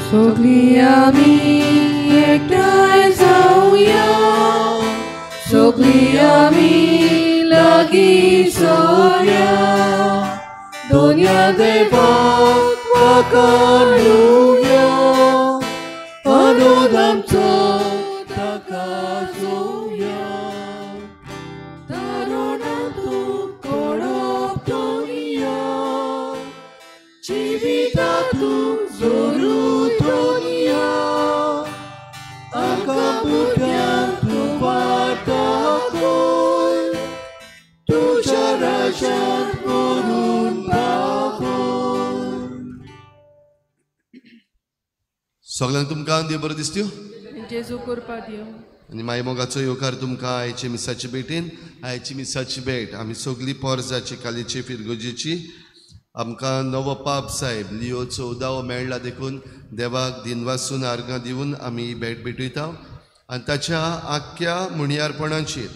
सगळीं आमी एकठांय जावया, सगळीं आमी लागीं सरया, दोनया देवाक वाखाणुया, आनंद आमचो ताका जोवया. तारुणांतू कोडप दोनया, जिवितांतू जोरू दोनया, आमकां भुरग्यांक तूं वाट दाखय, तुज्या राज्यांत व्हरून पावय. सगळ्यांक तुमकां देव बरो दिसत्यो जेजू कृपा दिवं. आनी माय मोगाचो येवकार तुमकां आयचे मिसाचे भेटेन. आयची मिसाची भेट आमी सगळी पोरजाची कालीची फिरगोजेची आमकां नवो पाप साहेब लियो 14 मेळ्ळा देखून देवाक दिनवासून आर्गां दिवन आमी ही भेट भेटयता आनी ताच्या आख्ख्या मुणयारपणाचेर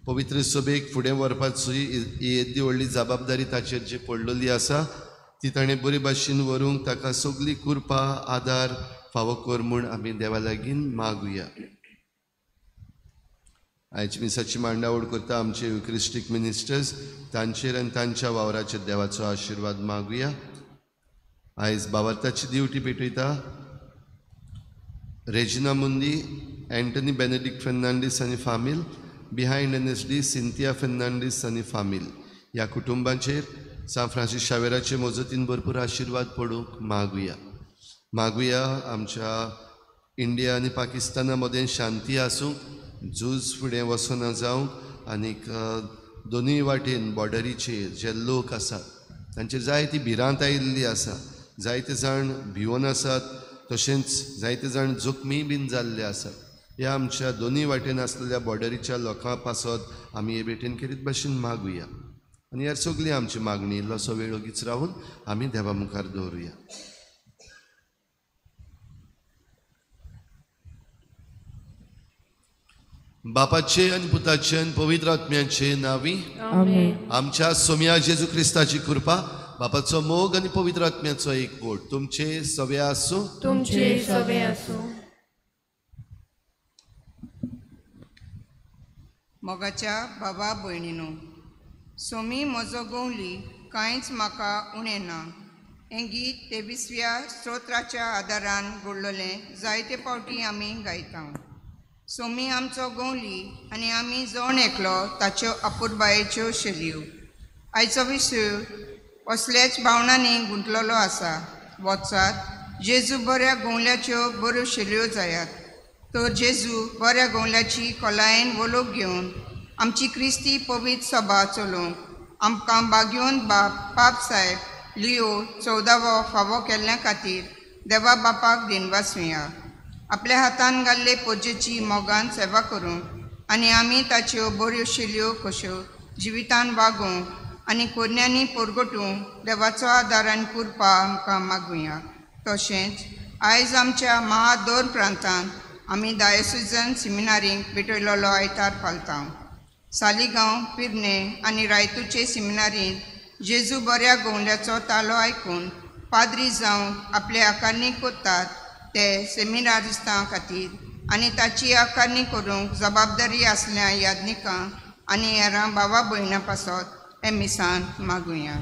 पवित्र सभेक फुडें व्हरपाची ही येदी व्हडली जबाबदारी ताचेर जी पडलेली आसा ती ताणें बरी भाशेन व्हरूंक ताका सगळी कृपा आदार फावो कर म्हूण आमी देवा लागीं मागुया. आयची मिसाची मांडावळ करता आमचे युक्रिस्टीक मिनिस्टर्स तांचेर आनी तांच्या वावराचेर देवाचो आशिर्वाद मागुया. आयज बावार्थाची दिवटी पेटयता रेजिना मुंदी, एंटनी बेनेडिक्ट फेर्नांडीस आनी फामील, बिहायंड NSD Cynthia Fernandes आनी फामील ह्या कुटुंबांचेर सांत फ्रांसीस शावेराचे मजतीन भरपूर आशिर्वाद पडूंक मागुया. मागुया आमच्या इंडिया आनी पाकिस्ताना मदें शांती आसूंक, झूज फुडें वचना जावंक आनीक दोनूय वाटेन बॉर्डरीचेर जे लोक आसात तांचेर जायती भिरांत आयिल्ली आसा, जायते जाण भिवन आसात, तशेंच जायते जाण जखमी बीन जाल्ले आसात. ह्या आमच्या दोनूय वाटेन आसलेल्या बॉर्डरीच्या लोकां पासत आमी हे भेटेन खेरीत भाशेन मागुया आनी ह्या सगळी आमची मागणी इल्लोसो वेळ ओगीच रावून आमी देवा मुखार दवरुया. बापाचे आनी पुताचे आनी पवित्र आत्म्याचे नांवी आमच्या सोम्या जेजू क्रिस्ताची कृपा, बापाचो मोग आनी पवित्र आत्म्याचो एकवट तुमचे सवे आसूं. तुमचे सवे आसूं. मोगाच्या बाबा भयणीनो, सोमी म्हजो गवली कांयच म्हाका उणें ना हें गीत 23व्या स्तोत्राच्या आदारान घडलेलें जायते फावटी आमी गायता. सोमी आमचो गवली आनी आमी जण एकलो ताच्यो अपुरबायेच्यो शेलयो. आयचो विशय असल्याच भावनांनी गुंतलेलो आसा. वचात जेजू बऱ्या गवल्याच्यो बऱ्यो शेलयो जायात तर जेजू बऱ्या गवल्याची खोलायेन वलोक घेवन आमची क्रिस्ती पवित्र सभा चलोवंक आमकां बागयोन बाप पाप साहेब लियो 14वो फावो केल्ल्या खातीर देवा बापाक दिनवासुया. आपल्या हातान घाल्ले पोजेची मोगान सेवा करूंक आनी आमी ताच्यो बऱ्यो शेलयो कश्यो जिवितान वागोवंक आनी कोरण्यांनी पोरगटूंक देवाचो आदार आनी कृपा आमकां मागुया. तशेंच आयज आमच्या महादोर प्रांतांत आमी डायोसिजन सिमिनारींक भेटयलेलो आयतार पालता. सालिगांव, पिर्णे आनी रायतूचे सिमिनारींत जेजू बऱ्या गवल्याचो तालो आयकून पाद्री जावंक आपले आकारणी करतात ते सेमिनारिस्तां खातीर आनी ताची आकारणी करूंक जबाबदारी आसल्या याज्ञिकां आनी हेरां भावा भयणां पासत हे मिसान मागुया.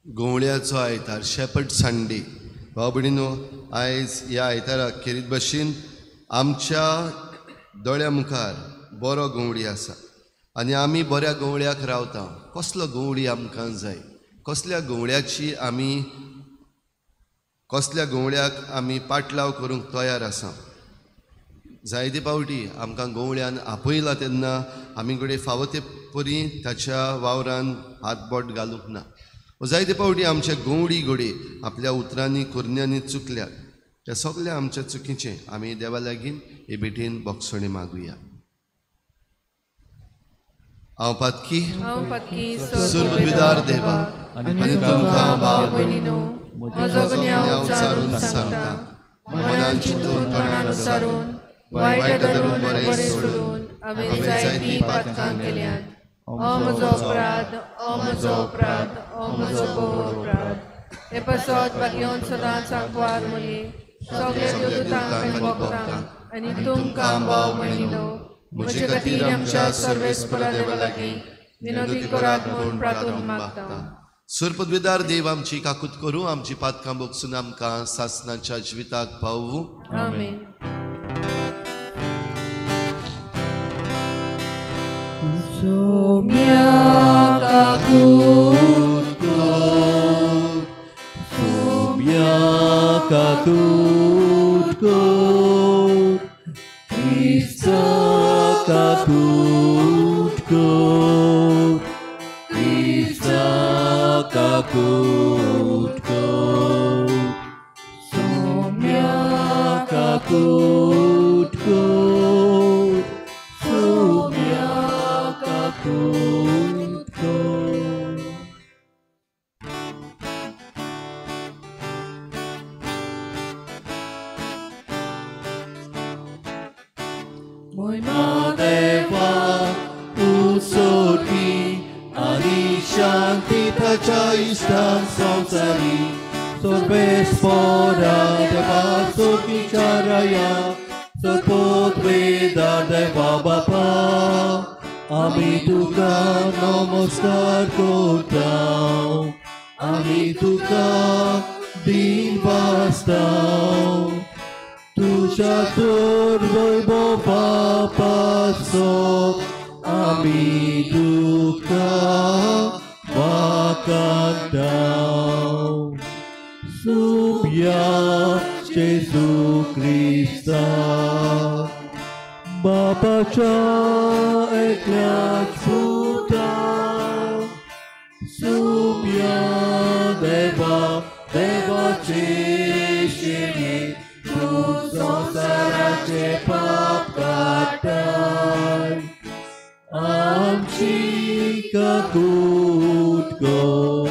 गवळ्याचो आयतार, शेपर्ड संडे. भाव भयणीनो, आयज ह्या आयताराक खेरीत भाशेन आमच्या दोळ्या मुखार बरो गवळी आसा आनी आमी बऱ्या गवळ्याक रावता. कसलो गवळी आमकां जाय, कसल्या गवळ्याची आमी, कसल्या गवळ्याक आमी पाटलाव करूंक तयार आसा. जायते फावटी आमकां गवळ्यान आपयला तेन्ना आमी कडेन फावो ते परी ताच्या वावरान हातबोट घालूंक ना. जायते फावटी आमच्या गवळी घडये आपल्या उतरांनी करण्यांनी चुकल्यात. त्या सगल्या आमच्या चुकीचें आमी देवा लागीं हे भेटेन बोगसणें मागुया. हांव पातकी सुरबुद्धिदार देवा आनी तुमकां भाव भयणीनो म्हजो गुन्यांव उचारून सांगता, मनान चिंतून तोंडान उचारून वायट धरून बरें सोडून हांवें जायतीं पातकां केल्यांत. ओ म्हजो अपराध, ओ म्हजो अपराध, ओ म्हजो भोव अपराध. हे पसत भाग्योन सदांच आंकवार मुली सगळे देवदूतांक आनी भक्तांक आनी तुमकां भाव भयणीनो म्हजे खातीर आमच्या सर्वेस्परा देवा लागीं विनवती करात म्हूण प्रार्थना मागता. सुरपदवीदार देव आमची काकूत करूं, आमची पातकां भोगसून आमकां सासनाच्या जिविताक पावूं. आमेन. सोम्या काकूत कर, सोम्या काकूत कर, क्रिस्ता काकूत कर, क्रिस्ता काकूत कर, सोम्या काकूत कर, सोम्या काकूत कर. मोयमा देवा उत्सोटी आनी शांती ताच्या इश्टान संवसारी सर्वेस्परा देवा सोगीच्या राया सर्वोत्वेदार देवा बापा आमी तुका नमस्कार करता, आमी तुका दिन वाजता, तुज्या तर वैभवा पासो आमी तुका वाकाडटा. सुब्या जेजू क्रिस्ता बापाच्या एकल्याच पुता, सुब्या देवा देवाचे शेणी तूं संवसाराचे पाप काडटाय, आमची काकूत कर.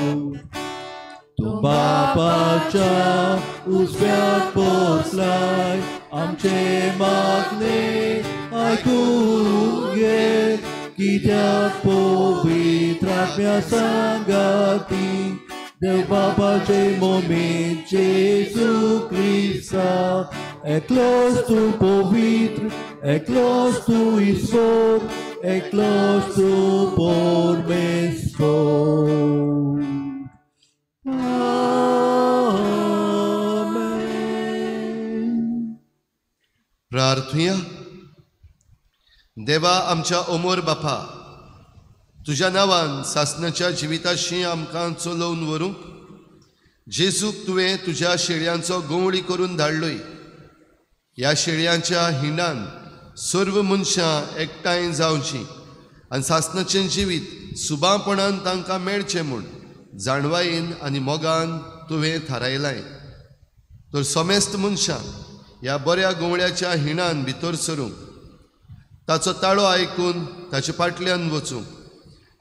तूं बापाच्या उजव्याक बसलाय, आमचे मागणे आयकून घे, कित्याक पवित्र आत्म्या सांगाती देव बाबाचे मोमीन जेजू क्रिस्ता, एकलोच तूं पवित्र, एकलोच तूं ईश्वर, एकलोच तूं परमेश्वर. आमेन. प्रार्थुया. देवा आमच्या अमोर बापा, तुज्या नांवान सासनाच्या जिविताशी आमकां चलोवन व्हरूंक जेजूक तुवें तुज्या शेळयांचो गंवळी करून धाडलोय. ह्या शेळयांच्या हिंडान सर्व मनशां एकठांय जावचीं आनी सासनाचें जिवीत सुबापणान तांकां मेळचें म्हूण जाणवायेन आनी मोगान तुवें थारायलाय. तर समेस्त मनशां ह्या बऱ्या गंवळ्याच्या हिंडान भितर सरूंक, ताचो ताळो आयकून ताचे फाटल्यान वचूंक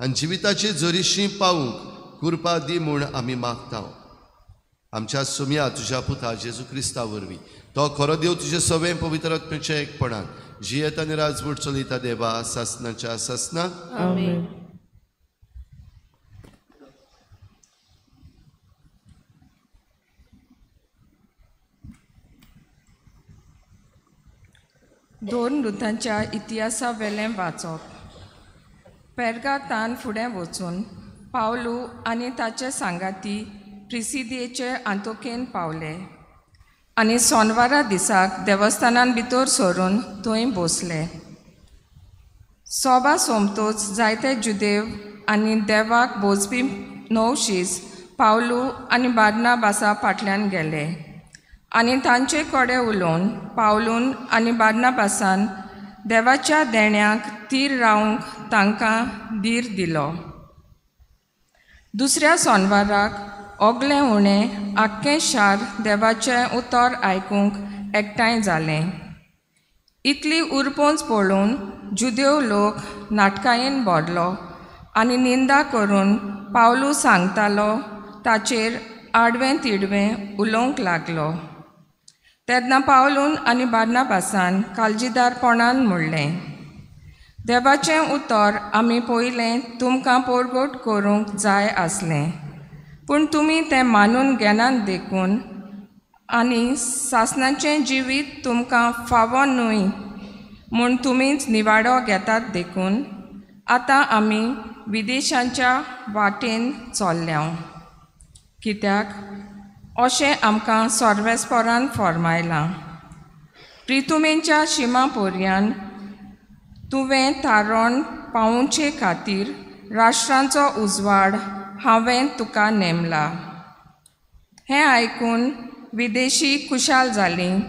आनी जिविताची जरीशी पावूंक कृपा दी म्हूण आमी मागता. आमच्या सुम्या तुज्या पुता जेजू क्रिस्ता वरवीं, तो खरो देव तुजे सवें पवित्र आत्म्याच्या एकपणान जियेत आनी राजवट चलयता देवा सासनाच्या सासनाक. आमेन. दोन रुतांच्या इतिहासा वेलें वाचप. पेर्गातान फुडें वचून पावलू आनी ताचे सांगाती प्रिसिदियेचे आंतोकेन पावले आनी सोनवारा दिसाक देवस्थानान भितर सरून थंय बसले. सोबा सोमतोच जायते जुदेव आनी देवाक बोजपी नवशीस पावलू आनी बार्नाबासा फाटल्यान गेले आनी तांचे कडेन उलोवन पावलून आनी बार्नाबासान देवाच्या देण्याक तीर रावंक तांकां धीर दिलो. दुसऱ्या सोनवाराक ओगलें उणें आख्खें शार देवाचें उतर आयकूंक एकठांय जालें. इतली उरपोंच पळोवन जुदेव लोक नाटकायेन भरलो आनी निंदा करून पावलू सांगतालो ताचेर आडवें तिडवें उलोवंक लागलो. तेन्ना पावलून आनी बार्नाबासान काळजीदारपणान म्हणलें, देवाचें उतर आमी पयलें तुमकां पोरगोट करूंक जाय आसलें, पूण तुमी तें मानून घेनात देखून आनी सासणाचें जिवीत तुमकां फावो न्हय म्हूण तुमीच निवाडो घेतात देखून आतां आमी विदेशांच्या वाटेन चल्ल्या. कित्याक अशें आमकां सर्वेस्परान फॉर्मायलां. प्रितुमेच्या शिमा पोरयान तुवें थारोवन पावोवचे खातीर राष्ट्रांचो उजवाड हांवें तुका नेमला. हें आयकून विदेशी खुशाल जालीं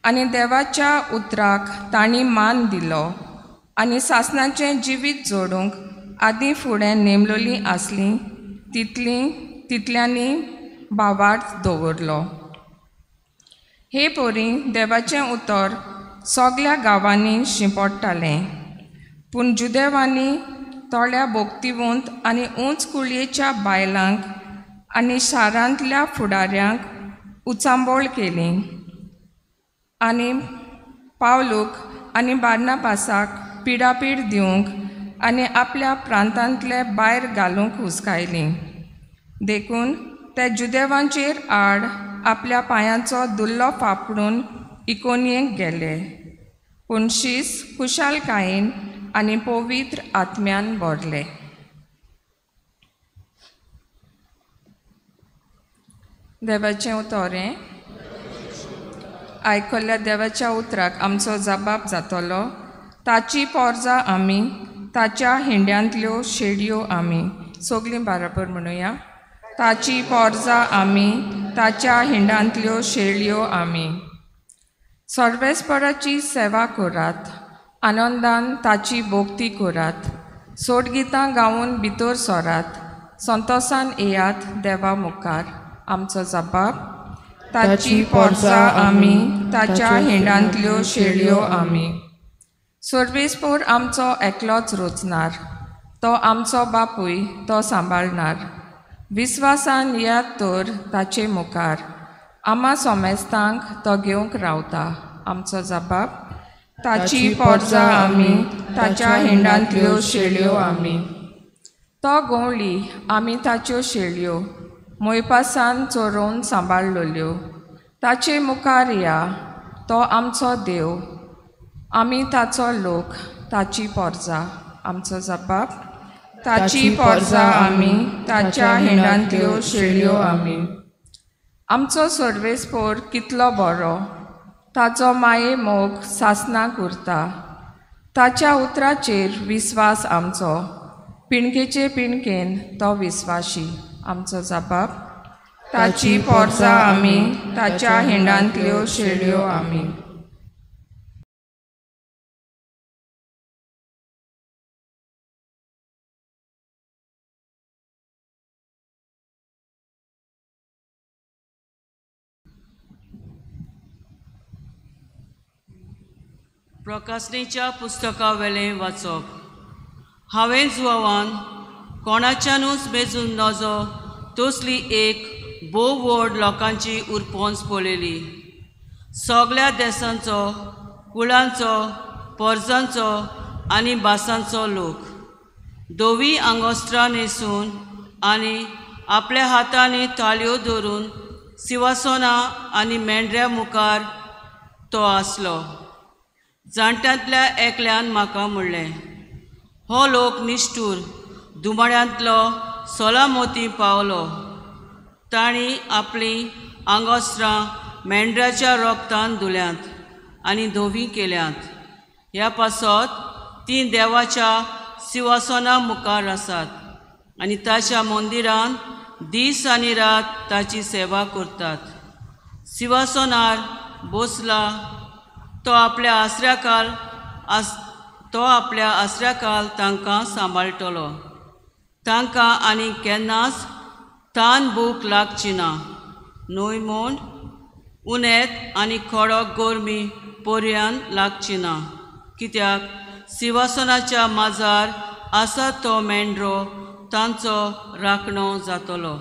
आनी देवाच्या उतराक तांणी मान दिलो आनी सासणाचें जिवीत जोडूंक आदीं फुडें नेमलोलीं आसलीं तितलीं तितल्यांनी भावार्थ दवरलो. हे पोरी देवाचें उतर सगल्या गांवांनी शिंपडटालें. पूण जुदेवांनी थोड्या भोक्तिवंत आनी उंच कुळयेच्या बायलांक आनी शारांतल्या फुडाऱ्यांक उचांबळ केली आनी पावलूक आनी बार्नाबासाक पिडापीड दिवंक आनी आपल्या प्रांतांतले भायर घालूंक हुस्कायली. देखून ते जुदेवांचेर आड आपल्या पांयांचो दुल्लो फापडून इकोनियेक गेले. पूण शीस खुशालकायेन आनी पवित्र आत्म्यान भरले. देवाचें उतर आयकल्ल्या देवाच्या उतराक आमचो जबाब जातलो. ताची पोरजा आमी, ताच्या हिंड्यांतल्यो शेडयो आमी. सगळीं बराबर म्हणुया. ताची पोरजा आमी, ताच्या हिंडांतल्यो शेळयो आमी. सर्वेस्पराची सेवा करात, आनंदान ताची भोक्ती करात, सोडगितां गावन भितर सरात, संतोसान येयात देवा मुखार. आमचो जबाब ताची पोरजा आमी, ताच्या हिंडांतल्यो शेळयो आमी. सर्वेस्पोर आमचो एकलोच रोचणार, तो आमचो बापूय, तो सांबाळणार. विस्वासान येयात तर ताचे मुखार, आमा सोमेस्तांक तो घेवंक रावता. आमचो जबाब ताची पोरजा आमी, ताच्या हिंडांतल्यो शेळयो आमी. तो गवळी, आमी ताच्यो शेळयो, मोयपासान चोरोवन सांबाळलोल्यो. ताचे मुखार या, तो आमचो देव, आमी ताचो लोक, ताची पोरजा. आमचो जबाब ताची पोरजा आमी, ताच्या हिंडांतल्यो शेळयो आमी. आमचो सर्वेस्पोर कितलो बरो, ताचो माये मोग सासणाक उरता. ताच्या उतराचेर विस्वास आमचो, पिणकेचे पिणकेन तो विस्वाशी. आमचो जबाब ताची पोरजा आमी, ताच्या हिंडांतल्यो शेळयो आमी. प्रकाशनेच्या पुस्तका वेलें वाचप. हांवें जुवान कोणाच्यानूच मेजून नजो तसली एक भोव व्हड लोकांची उरपोंच पळयली. सगळ्या देशांचो, कुळांचो, पोरजांचो आनी भासांचो लोक धवी आंगोस्त्रां न्हेसून आनी आपल्या हातांनी ताळयो धरून सिवासोना आनी मेंढऱ्या मुखार तो आसलो. जाणट्यांतल्या एकल्यान म्हाका म्हणलें, हो लोक निश्ठूर दुमाड्यांतलो सोलामोती पावलो. तांणी आपलीं आंगोस्त्रां मेंढऱ्याच्या रोगतान धुल्यांत आनी धवीं केल्यांत. ह्या पासत तीं देवाच्या सिवासना मुखार आसात आनी ताच्या मंदिरान दीस आनी रात ताची सेवा करतात. सिवासनार बसला तो आपल्या आसऱ्याकाल तो आपल्या आसऱ्याकाल तांकां सांबाळटलो. तांकां आनी केन्नाच तान भूक लागची ना, न्हय म्हूण उनेत आनी खडक गरमी पर्यान लागची ना. कित्याक सिवासनाच्या माजार आसा तो मेंढरो तांचो राखणो जातलो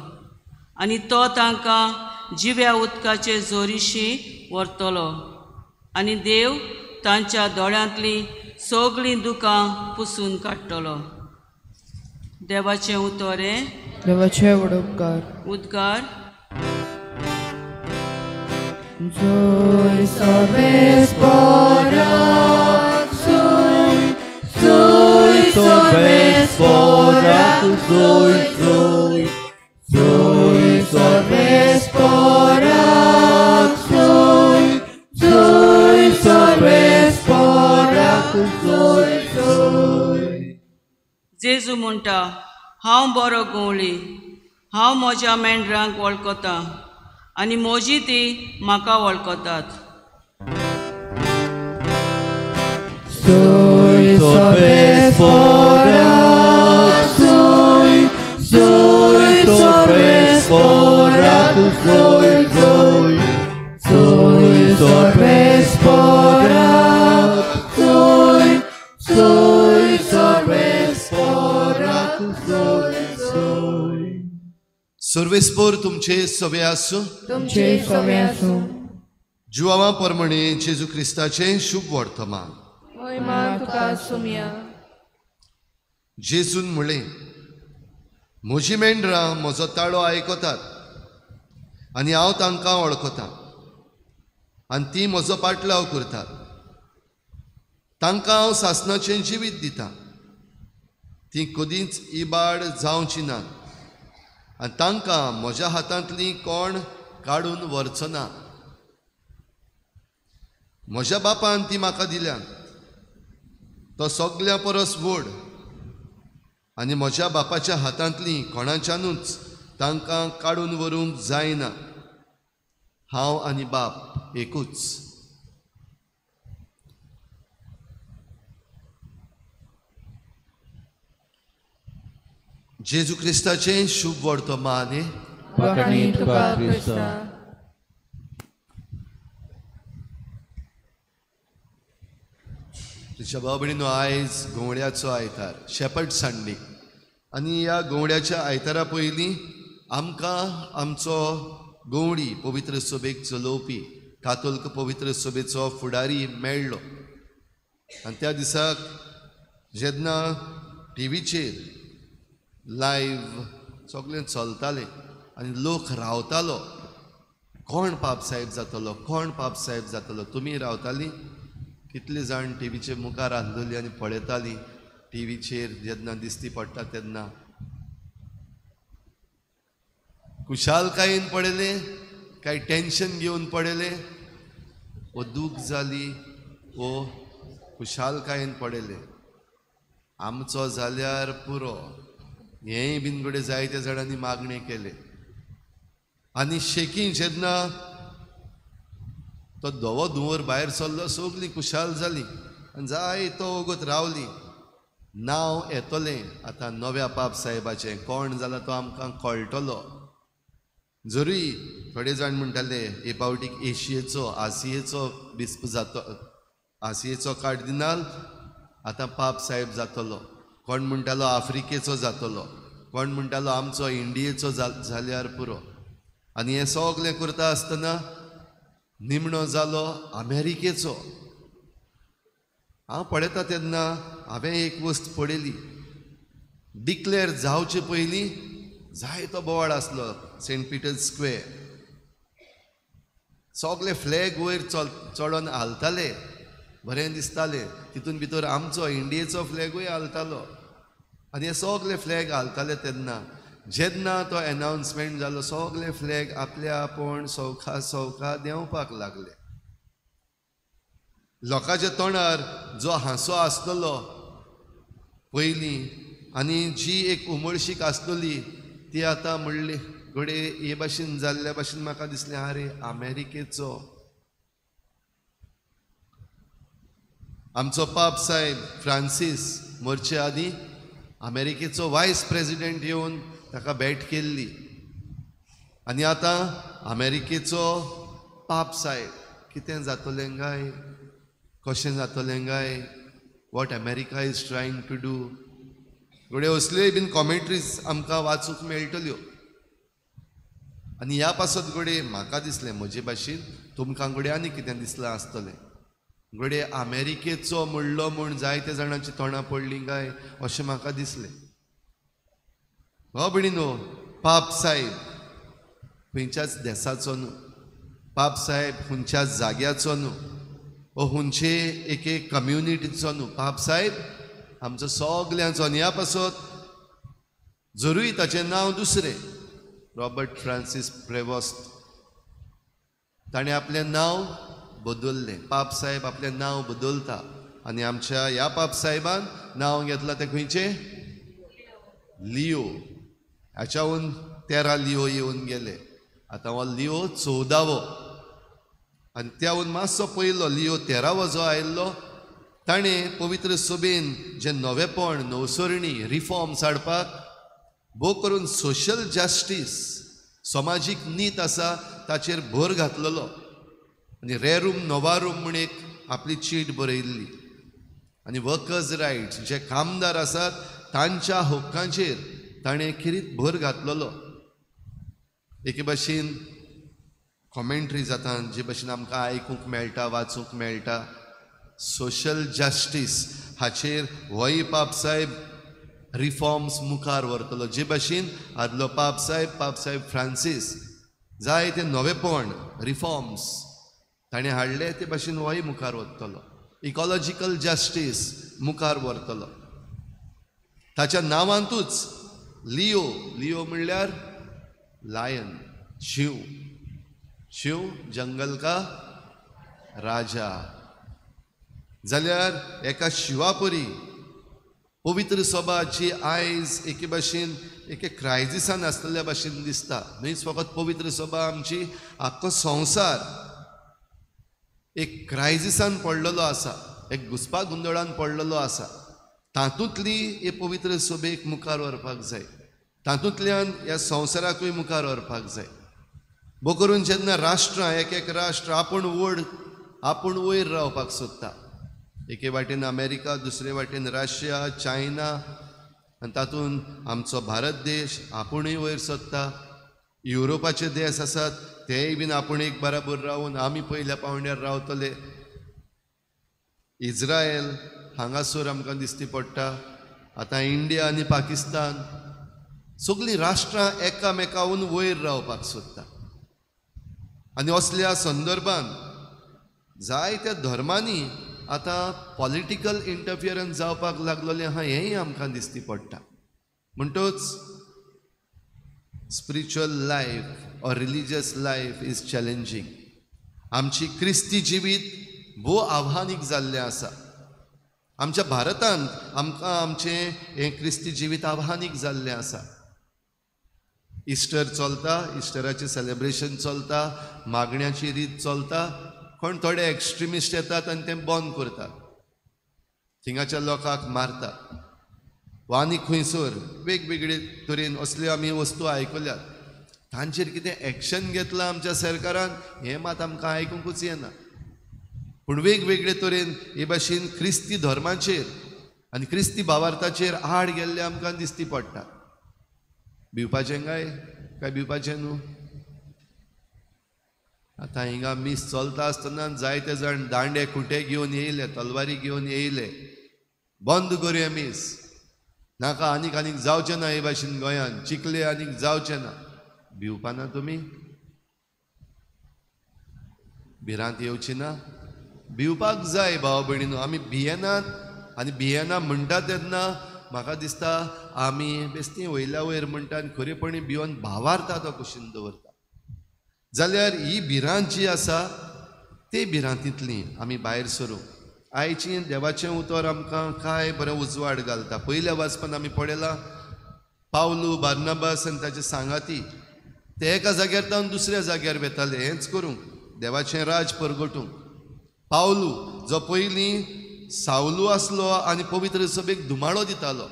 आनी तो तांकां जिव्या उदकाचे जोरीशी व्हरतलो आनी देव तांच्या दोळ्यांतलीं सगळीं दुकां पुसून काडटलो. देवाचें उतर हें. देवाचे व्हड उपकार. उद्गार. जोय सर्वेस्पोराक जोय, जोय सर्वेस्पोराक जोय, जोय, जोय सर्वेस्पोराक जोय, जोय सर्वेस्पोराक जोय, जोय. जेजू म्हणटा, हांव बरो गवळी, हांव म्हज्या मेंढरांक वळखतां आनी म्हजी ती म्हाका वळखतात. जोय सर्वेस्पोराक जोय, जोय सर्वेस्पोराक जोय, जोय, जोय सर्वेस्पोराक जोय, जोय सर्वेस्पोराक जोय, जोय. सर्वेस्पोर तुमचे सवे आसूं. तुमचे सवे आसूं. जुवावा परमणे जेजू क्रिस्ताचें शुभ वर्तमान. महिमा तुका सुमया. जेजून म्हळें, म्हजी मेंढरां म्हजो ताळो आयकतात आनी हांव तांकां वळखतां आनी तीं म्हजो पाटलाव करतात. तांकां हांव सासणाचें जिवीत दितां, तीं कदींच इबाड जावचीं नात आनी तांकां म्हज्या हातांतलीं कोण काडून व्हरचो ना. म्हज्या बापान ती म्हाका दिल्यात, तो सगळ्यां परस व्हड आनी म्हज्या बापाच्या हातांतलीं कोणाच्यानूच तांकां काडून व्हरूंक जायना. हांव आनी बाप एकूच. जेजू क्रिस्ताचें शुभ वर्तमान. तुज्या भाव भयणीनो, आयज गवळ्याचो आयतार, शेपर्ड संडे. आनी ह्या गवळ्याच्या आयतारा पयलीं आमकां आमचो गवळी पवित्र सभेक चलोवपी कातोल्क पवित्र सभेचो फुडारी मेळ्ळो. आनी त्या दिसाक जेन्ना टिवीचेर लायव्ह सगळें चलतालें आनी लोक रावतालो, कोण पाप साहेब जातलो, कोण पाप साहेब जातलो. तुमी रावतालीं, कितले जाण टिवीचे मुखार आसलेली आनी पळयतालीं टिवीचेर जेन्ना दिसती पडटा तेन्ना. खुशालकायेन पळयलें काय टेन्शन घेवन पळयलें, वो दूख जाली वो खुशालकायेन पळयलें. आमचो जाल्यार पुरो हेंय बीन कडेन जायत्या जाणांनी मागणें केलें. आनी शेकीं जेन्ना तो धवो धुंवर भायर सरलो, सगळीं खुशाल जालीं आनी जायतो वगत रावलीं. नांव येतलें आतां नव्या पाप साहेबाचें, कोण जाला तो आमकां कळटलो. जरूय थोडे जाण म्हणटाले हे पावटीक एशियेचो आसियेचो बिस्प जातो, आसियेचो कार्दिनाल आतां पाप साहेब जातलो. कोण म्हणटालो आफ्रिकेचो जातलो, कोण म्हणटालो आमचो इंडियेचो जाल्यार पुरो. आनी हें सगळें करता आसतना निमणो जालो अमेरिकेचो. हांव पळयता तेन्ना हांवें एक वस्त पळयली, डिक्लेर जावचे पयलीं जायतो बोवाळ आसलो सेंट पिटर्स स्क्वेर. सगळे फ्लॅग वयर चडोन हालताले, बरें दिसतालें. तितून भितर आमचो इंडियेचो फ्लॅगूय हालतालो. आनी हे सगळे फ्लॅग हालताले तेन्ना जेन्ना तो एनावन्समेंट जालो, सगळे फ्लॅग आपल्या आपूण सवका सवका देंवपाक लागले. लोकांच्या तोंडार जो हांसो आसतलो पयलीं आनी जी एक उमळशीक आसतली ती आतां म्हणली घडये हे भाशेन जाल्ल्या भाशेन म्हाका दिसलें, आरे अमेरिकेचो आमचो पाप साहेब फ्रांसीस मरचे आदीं अमेरिकेचो वायस प्रेजिडेंट येवन ताका भेट केल्ली. आनी आतां अमेरिकेचो पाप साहेब कितें जातलें काय, कशें जातलें काय, what America is trying to do. घडये असल्योय बीन कॉमेंट्रीज आमकां वाचूंक मेळटल्यो. आनी ह्या पासत घडये म्हाका दिसलें म्हजे भाशेन तुमकां घडये आनी कितें दिसलां आसतलें, घडये अमेरिकेचो म्हणलो म्हूण जायते जाणांची तोंडां पडलीं काय अशें म्हाका दिसलें. भाव भयणीनो, पाप साहेब खंयच्याच देसाचो न्हू, पाप साहेब खंयच्याच जाग्याचो न्हू, ओ हुंचे एके कम्युनिटीचो न्हू. पाप साहेब आमचो सगल्यांचो. आनी ह्या पासत जरूय ताचें नांव दुसरें, रॉबर्ट फ्रांसीस प्रेवोस्त, ताणें आपलें नांव बदललें. पाप साहेब आपलें नांव बदलता आनी आमच्या ह्या पाप साहेबान नांव घेतलां तें खंयचें? लियो. हाच्याहून 13 लियो येवन गेले. आतां हो लियो 14वो आनी त्याहून मातसो पयलो लियो 13वो जो आयिल्लो ताणें पवित्र सभेन जें नवेपण, नवसरणी, रिफॉर्म्स हाडपाक, भोव करून सोशल जस्टीस, समाजीक नीत आसा ताचेर भर घातलेलो आनी रेरूम नोवारूम म्हूण एक आपली चीट बरयल्ली आनी वर्कर्स रायट्स, जे कामदार आसात तांच्या हक्कांचेर ताणें खेरीत भर घातलेलो. एके भाशेन कॉमेंट्री जाता, जे भाशेन आमकां आयकूंक मेळटा, वाचूंक मेळटा, सोशल जस्टीस हाचेर होय पाप साहेब रिफॉर्म्स मुखार व्हरतलो. जे भाशेन आदलो पाप साहेब, पाप साहेब फ्रांसीस, जायते नवेपण, रिफॉर्म्स ताणें हाडले, ते भाशेन होय मुखार वतलो. इकॉलॉजिकल जस्टीस मुखार व्हरतलो. ताच्या नांवांतूच लियो, लियो म्हणल्यार लायन, शिव, शिव जंगल का राजा. जाल्यार एका शिवापरी पवित्र सभा जी आयज एके भाशेन एके क्रायजिसान आसलेल्या भाशेन दिसता. न्हयच फकत पवित्र सभा, आमची आख्खो संवसार एक क्रायजिसान पडलेलो आसा, एक घुसपा गोंदळान पडलेलो आसा. तातूंतली हे पवित्र सभेक मुखार व्हरपाक जाय, तातूंतल्यान ह्या संवसाराकूय मुखार व्हरपाक जाय. भोव करून जेन्ना राष्ट्रां, एक एक राष्ट्र आपूण व्हड, आपूण वयर रावपाक सोदता, एके वाटेन अमेरिका, दुसरे वाटेन रशिया, चायना, आनी तातूंत आमचो भारत देश आपुणूय वयर सोदता. युरोपाचे देश आसात तेय बीन आपूण एक बराबर रावून आमी पयल्या पावंड्यार रावतले. इज्रायल हांगासर आमकां दिसती पडटा. आतां इंडिया आनी पाकिस्तान, सगळीं राष्ट्रां एकामेकाहून वयर रावपाक सोदता. आनी असल्या संदर्भान जायत्या धर्मांनी आतां पॉलिटिकल इंटरफियरन्स जावपाक लागलेलें आहा, हेंय आमकां दिसती पडटा. म्हणटच spiritual life or religious life is challenging. आमची क्रिस्ती जिवीत भोव आव्हानीक जाल्लें आसा. आमच्या भारतांत आमकां आमचें हें क्रिस्ती जिवीत आव्हानीक जाल्लें आसा. इस्टर चलता, इस्टराचें सेलेब्रेशन चलता, मागण्याची रीत चलता, कोण थोडे एक्स्ट्रिमिस्ट येतात आनी तें बंद करतात, थिंगाच्या लोकांक मारतात वा आनी खंयसर वेगवेगळे तरेन असल्यो आमी वस्तू आयकल्यात. तांचेर कितें एक्शन घेतलां आमच्या सरकारान हें मात आमकां आयकुंकूच येना. पूण वेगवेगळे तरेन हे भाशेन क्रिस्ती धर्माचेर आनी क्रिस्ती भावार्थाचेर आड गेल्ले आमकां दिसती पडटा. भिवपाचें काय काय भिवपाचें न्हू? आतां हिंगा मीस चलता आसतना जायते जाण दांडे खुंटे घेवन येयले, तलवारी घेवन येयले, बंद करुया मीस, नाका आनीक आनीक जावचें ना हे भाशेन गोंयान चिखले आनीक जावचें ना. भिवपाना तुमी? भिरांत येवची ना? भिवपाक जाय भाव भयणीनो. आमी भियेनात आनी भियेना म्हणटा तेन्ना म्हाका दिसता आमी बेस्ती वयल्या वयर म्हणटा आनी खरेपणी भिवन भावार्था तो कुशीन दवरता. जाल्यार ही भिरांत जी आसा ते भिरांतींतली आमी भायर सरूंक आयची देवाचें उतर आमकां काय बरें उजवाड घालता. पयल्या वाचपान आमी पळयलां पावलू, बार्नाबास आनी ताचे सांगाती ते एका जाग्यार जावन दुसऱ्या जाग्यार वेताले हेंच करूंक, देवाचें राज परगटूंक. पावलू जो पयलीं सावलू आसलो आनी पवित्र सभेक धुमाळो दितालो,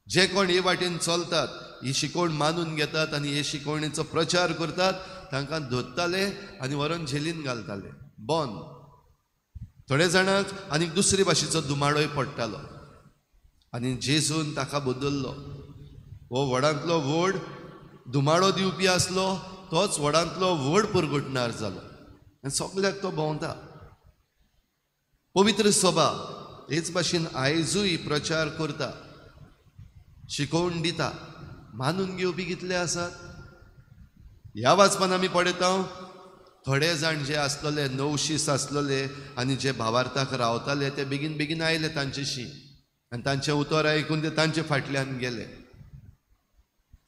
जे कोण हे वाटेन चलतात, ही शिकवण मानून घेतात आनी हे शिकवणेचो प्रचार करतात, तांकां धरताले आनी व्हरोन झेलीन घालताले, बंद. थोडे जाणांक आनी दुसरे भाशेचो धुमाळोय पडटालो आनी जेजून ताका बदल्लो. हो व्हडांतलो व्हड धुमाळो दिवपी आसलो तोच व्हडांतलो व्हड परगटणार जालो आनी सगल्याक तो भोंवता. पवित्र सभा हेच भाशेन आयजूय प्रचार करता, शिकोवन दिता. मानून घेवपी कितले आसात? ह्या वाचपान आमी पळयता थोडे जाण जे आसलेले नवशीस आसलेले आनी जे भावार्थाक रावताले ते बेगीन बेगीन आयले तांचेशी आनी तांचें उतर आयकून ते तांचे फाटल्यान गेले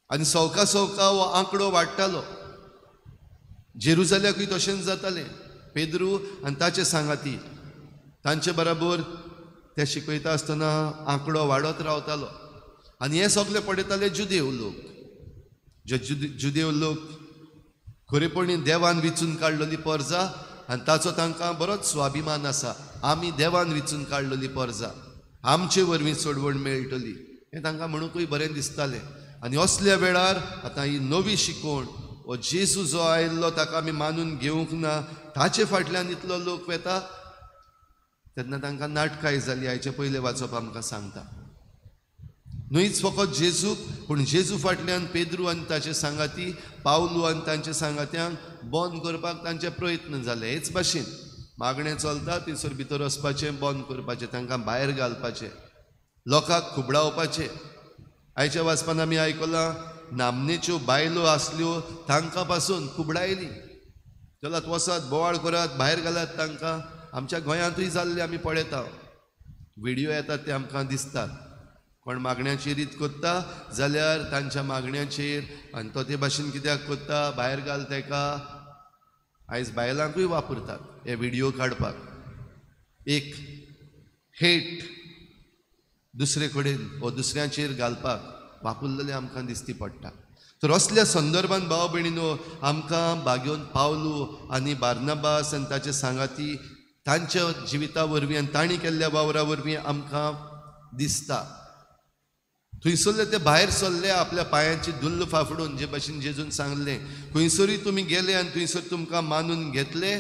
आनी सवका सवका हो आंकडो वाडटालो. जेरुजाल्याकूय तशेंच जातालें. पेद्रू आनी ताचे सांगाती तांचे बराबर ते शिकयता आसतना आंकडो वाडत रावतालो आनी हे सगळे पळयताले जुदेव लोक. जे जुदेव लोक खरेपणी देवान विचून काडलेली परजा आनी ताचो तांकां बरोच स्वाभिमान आसा. आमी देवान विचून काडलेली परजा, आमचे वरवीं सोडवण मेळटली हें तांकां म्हणूंकूय बरें दिसतालें. आनी असल्या वेळार आतां ही नवी शिकवण, हो जेजू जो आयिल्लो ताका आमी मानून घेवंक ना, ताचे फाटल्यान इतलो लोक वेता, तेन्ना तांकां नाटकाय जाली. आयचें पयलें वाचप आमकां सांगता न्हयच फकत जेजूक, पूण जेजू फाटल्यान पेद्रू आनी ताचे सांगाती, पावलू आनी तांचे सांगात्यांक बंद करपाक तांचे प्रयत्न जाले. हेच भाशेन मागणें चलता थंयसर भितर वचपाचें बंद करपाचें, तांकां भायर घालपाचें, लोकांक खुबडावपाचें. आयच्या वाचपान आमी आयकलां नामनेच्यो बायलो आसल्यो तांकां पासून खुबडायली, चलात वसात बोवाळ करात, भायर घालात तांकां. आमच्या गोंयांतूय जाल्ले आमी पळयता, व्हिडियो येतात ते आमकां दिसतात. कोण मागण्याची रीत करता जाल्यार तांच्या मागण्याचेर आनी तो ते भाशेन कित्याक करता, भायर घाल तेका. आयज बायलांकूय वापरतात हे व्हिडियो काडपाक. एक हेट दुसरे कडेन वो दुसऱ्यांचेर घालपाक वापरलेले आमकां दिसती पडटा. तर असल्या संदर्भान भाव भयणीनो आमकां बागेवन पावलू आनी बार्नाबास आनी ताचे सांगाती तांच्या जिविता वरवीं आनी तांणी केल्ल्या वावरा वरवीं आमकां दिसता. थंयसरले ते भायर सरले आपल्या पांयांची धुल्ल फाफडून, जे भाशेन जेजून सांगलें खंयसरूय तुमी गेले आनी थंयसर तुमकां मानून घेतले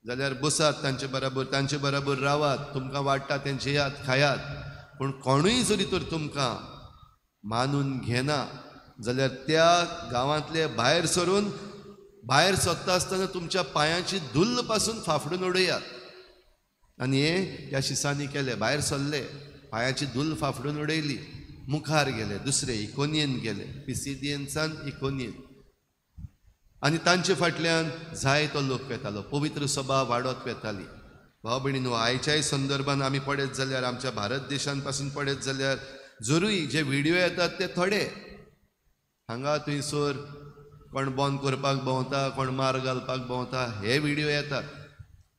जाल्यार बसात तांचे बराबर, तांचे बराबर रावात, तुमकां वाडटा तें जेयात खायात. पूण कोणूय जरी तर तुमकां मानून घेना जाल्यार त्या गांवांतले भायर सरून भायर सरता आसतना तुमच्या पांयांची धुल्ल पासून फाफडून उडयात. आनी हें त्या शिसांनी केलें, भायर सरले, पांयांची धुल्ल फाफडून उडयली, मुखार गेले, दुसरे इकोनियन गेले, पिसिदियनसान इकोनियन, आनी तांचे फाटल्यान जाय तो लोक वेतालो. पवित्र सभा वाडत वेताली. भाव भयणीनो आयच्याय संदर्भान आमी पळयत जाल्यार, आमच्या भारत देशान पासून पळयत जाल्यार जरूय जे व्हिडियो येतात ते थोडे, हांगा थंयसर कोण बंद करपाक भोंवता, कोण मार घालपाक भोंवता, हे व्हिडियो येतात.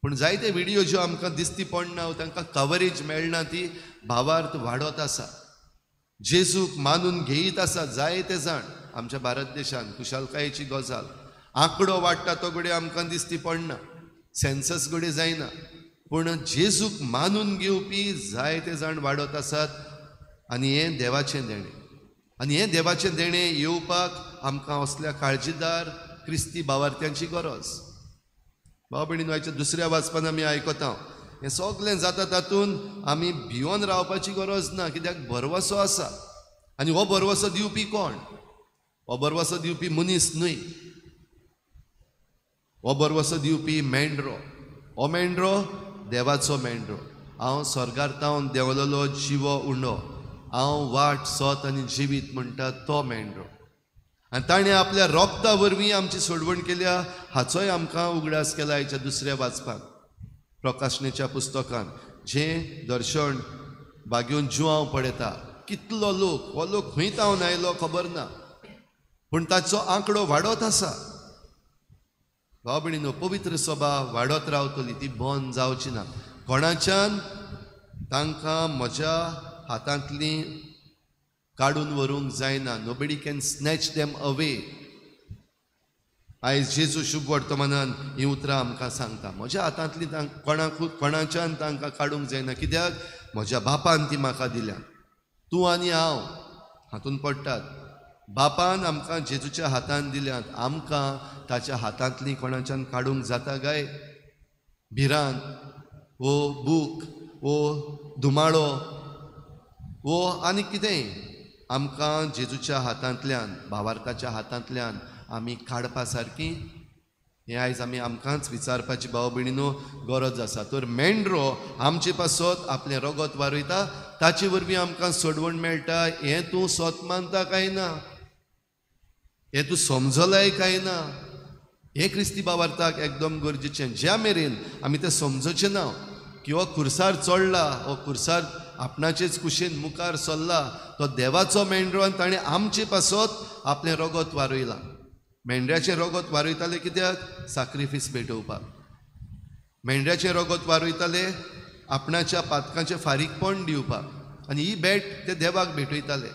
पूण जायते व्हिडियो ज्यो आमकां दिसती पडना, तांकां कवरेज मेळना, ती भावार्थ वाडत आसा, जेजूक मानून घेयत आसा जायते जाण आमच्या भारत देशान. खुशालकायेची गजाल, आंकडो वाडटा तो घडये आमकां दिसती पडना, सेन्सस घडये जायना, पूण जेजूक मानून घेवपी जायते जाण वाडत आसात. आनी हें देवाचें देणें, आनी हें देवाचें देणें येवपाक आमकां असल्या काळजीदार क्रिस्ती भावार्थ्यांची गरज. भाव भयणीनो आयच्या दुसऱ्या वाचपान आमी आयकता हें सगळें जाता तातूंत आमी भिवन रावपाची गरज ना, कित्याक भरवसो आसा. आनी हो भरवसो दिवपी कोण? हो भरवसो दिवपी मनीस न्हय, हो भरवसो दिवपी मेंढरो. हो मेंढरो देवाचो मेंढरो. हांव स्वर्गार तावन देंवलेलो जिवो उंडो, हांव वाट सत आनी जिवीत म्हणटा तो मेंढरो. आनी ताणें आपल्या रोगता वरवीं आमची सोडवण केल्या हाचोय आमकां उगडास केला आयच्या दुसऱ्या वाचपाक. प्रकाशनेच्या पुस्तकान जें दर्शन बागेवन जुआंव पळयता, कितलो लोक, हो लोक खंय तावन आयलो खबर ना, पूण ताचो आंकडो वाडत आसा. भाव भयणीनो पवित्र सभा वाडत रावतली, ती बंद जावची ना. कोणाच्यान तांकां म्हज्या हातांतली काडून व्हरूंक जायना. Nobody can snatch them away. आयज जेजू शुभ वर्तमानान हीं उतरां आमकां सांगता, म्हज्या हातांतली कोणाच्यान तांकां काडूंक जायना, कित्याक म्हज्या बापान ती म्हाका दिल्या. तूं आनी हांव हातूंत पडटात. बापान आमकां जेजूच्या हातान दिल्यात, आमकां ताच्या हातांतली कोणाच्यान काडूंक जाता काय? भिरांत वो बूक वो धुमाळो वो आनी कितेंय आमकां जेजूच्या हातांतल्यान, भावार्थाच्या हातांतल्यान आमी काडपा सारकी हें आयज आमी आमकांच विचारपाची भाव भयणीनो गरज आसा. तर मेंढरो आमचे पासत आपलें रगत वारयता, ताचे वरवीं आमकां सोडवण मेळटा. हें तूं सत मानता काय ना? हें तूं समजलाय काय ना? हें क्रिस्ती भावार्थाक एकदम गरजेचें. ज्या मेरेन आमी तें समजचें ना की हो खुर्सार चडला, हो खुर्सार आपणाचेच कुशीन मुखार सरला, तो देवाचो मेंढरो आनी ताणें आमचे पासत आपलें रगत वारयलां. मेंढऱ्याचें रगत वारयताले कित्याक? साक्रिफीस भेटोवपाक. मेंढऱ्याचें रगत वारयताले आपणाच्या पातकांचें फारीकपण दिवपाक, आनी ही भेट ते देवाक भेटयताले.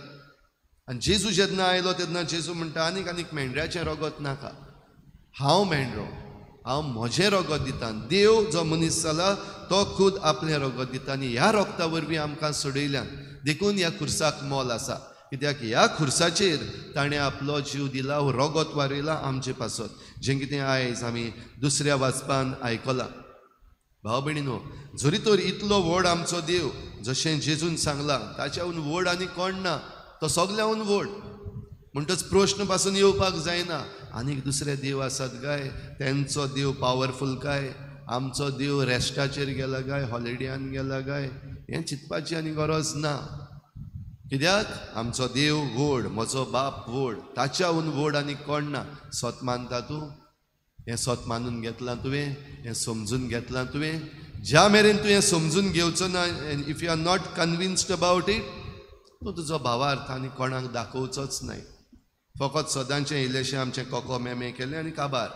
आनी जेजू जेन्ना आयलो तेन्ना जेजू म्हणटा आनीक आनीक मेंढऱ्याचें रगत नाका, हांव मेंढरो, हांव म्हजें रगत दिता. देव जो मनीस जाला तो खुद आपलें रगत दिता आनी ह्या रगता वरवीं आमकां सोडयल्यान. देखून ह्या खुर्साक मोल आसा, कित्याक ह्या खुर्साचेर ताणें आपलो जीव दिला, हो रगत वारयला आमचे पासत, जें कितें आयज आमी दुसऱ्या वाचपान आयकलां. भाव भयणीनो, जरी तर इतलो व्हड आमचो देव, जशें जेजून सांगलां ताच्याहून व्हड आनी कोण ना, तो सगळ्याहून व्हड. म्हणटच प्रश्न पासून येवपाक जायना आनीक दुसरे देव आसात काय, तेंचो देव पावरफूल काय, आमचो देव रेस्टाचेर गेला काय, हॉलिडेयान गेला काय, हें चिंतपाची आनी गरज ना. कित्याक आमचो देव व्हड, म्हजो बाप व्हड, ताच्याहून व्हड आनी कोण ना. सत मानता तूं? हें सत मानून घेतलां तुवें? हें समजून घेतलां तुवें? ज्या मेरेन तूं हें समजून घेवचो ना, if you are not convinced about it, तूं तुजो भावार्थ आनी कोणाक दाखोवचोच न्हय. फकत सदांचें इल्लेशें आमचें कोको मेमे केलें आनी काबार.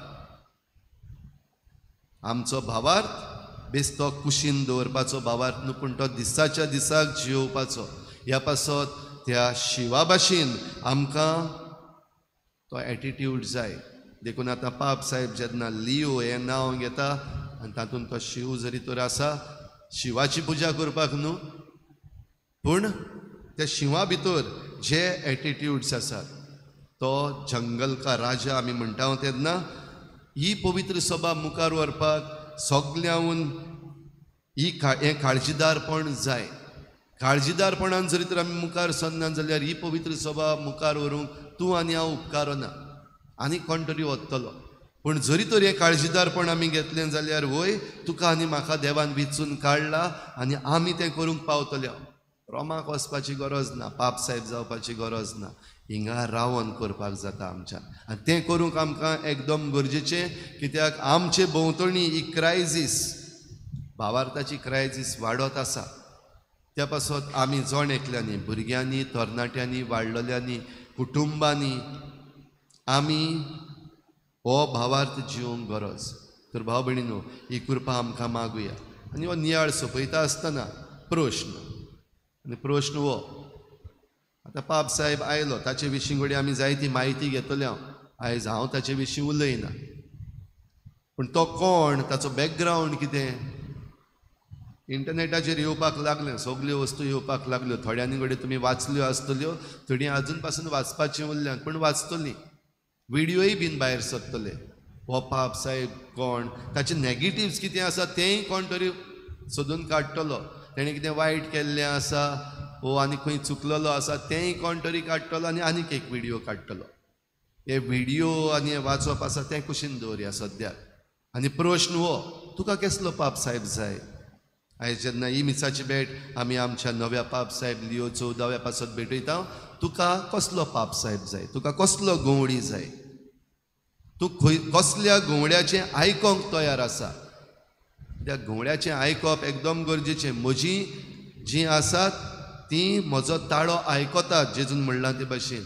आमचो भावार्थ बेस्तो कुशीन दवरपाचो भावार्थ न्हू, पूण तो दिसाच्या दिसाक जियोवपाचो. ह्या पासत त्या शिवा भाशेन आमकां तो एटिट्यूड जाय. देखून आतां पाप साहेब जेन्ना लियो हें नांव घेता आनी तातूंत तो शिव जरी तर आसा, शिवाची पुजा करपाक न्हू, पूण त्या शिवा भितर जे एटिट्यूड्स आसात, तो जंगल का राजा आमी म्हणटा तेन्ना ही पवित्र सभा मुखार व्हरपाक सगळ्यांहून ही हें काळजीदारपण जाय. काळजीदारपणान जरी तर आमी मुखार सरना जाल्यार ही पवित्र सभा मुखार व्हरूंक तूं आनी हांव उपकारना, आनी कोण तरी वतलो. पूण जरी तर हें काळजीदारपण आमी घेतलें जाल्यार वय तुका आनी म्हाका देवान विचून काडला आनी आमी तें करूंक पावतले. रोमाक वचपाची गरज ना, पाप साहेब जावपाची गरज ना, हिंगा रावन करपाक जाता आमच्या. आनी तें करूंक आमकां एकदम गरजेचें, कित्याक आमचे भोंवतणी ही क्रायजीस, भावार्थाची क्रायजीस वाडत आसा. त्या पासत आमी जण एकल्यांनी, भुरग्यांनी, तरणाट्यांनी, वाडलेल्यांनी, कुटुंबांनी आमी हो भावार्थ जिवंक गरज. तर भाव भयणीनो, ही कृपा आमकां मागुया. आनी हो नियाळ सोंपयता आसतना प्रश्न, आनी प्रश्न हो आतां पाप साहेब आयलो, ताचे विशीं घडये आमी जायती म्हायती घेतले, हांव आयज हांव ताचे विशीं उलयना, पूण तो कोण, ताचो बॅकग्रावंड कितें, इंटरनेटाचेर येवपाक लागलें, सगल्यो वस्तू येवपाक लागल्यो. थोड्यांनी घडये तुमी वाचल्यो आसतल्यो, थोडीं आजून पासून वाचपाचीं उरल्यात, पूण वाचतलीं. व्हिडियोय बीन भायर सरतले. हो पाप साहेब कोण, ताचे नॅगेटिव्स कितें आसा तेंय कोण तरी सोदून काडटलो, तेणें कितें वायट केल्लें आसा वो आनी खंय चुकलेलो आसा तेंय कोण तरी काडटलो आनी आनीक एक व्हिडियो काडटलो. हे व्हिडियो आनी हें वाचप आसा तें कुशीन दवरया सद्याक. आनी प्रश्न हो, तुका केसलो पाप साहेब जाय? आयज जेन्ना ही मिसाची भेट आमी आमच्या नव्या पाप साहेब लियो 14व्या पासत भेटयता, तुका कसलो पाप साहेब जाय, तुका कसलो गवळी जाय, तूं खंय कसल्या गवळ्याचें आयकोंक तयार आसा? त्या गवळ्याचें आयकप एकदम गरजेचें. म्हजी जीं आसात तीं म्हजो ताळो आयकतात, जेजून म्हणलां ते भाशेन,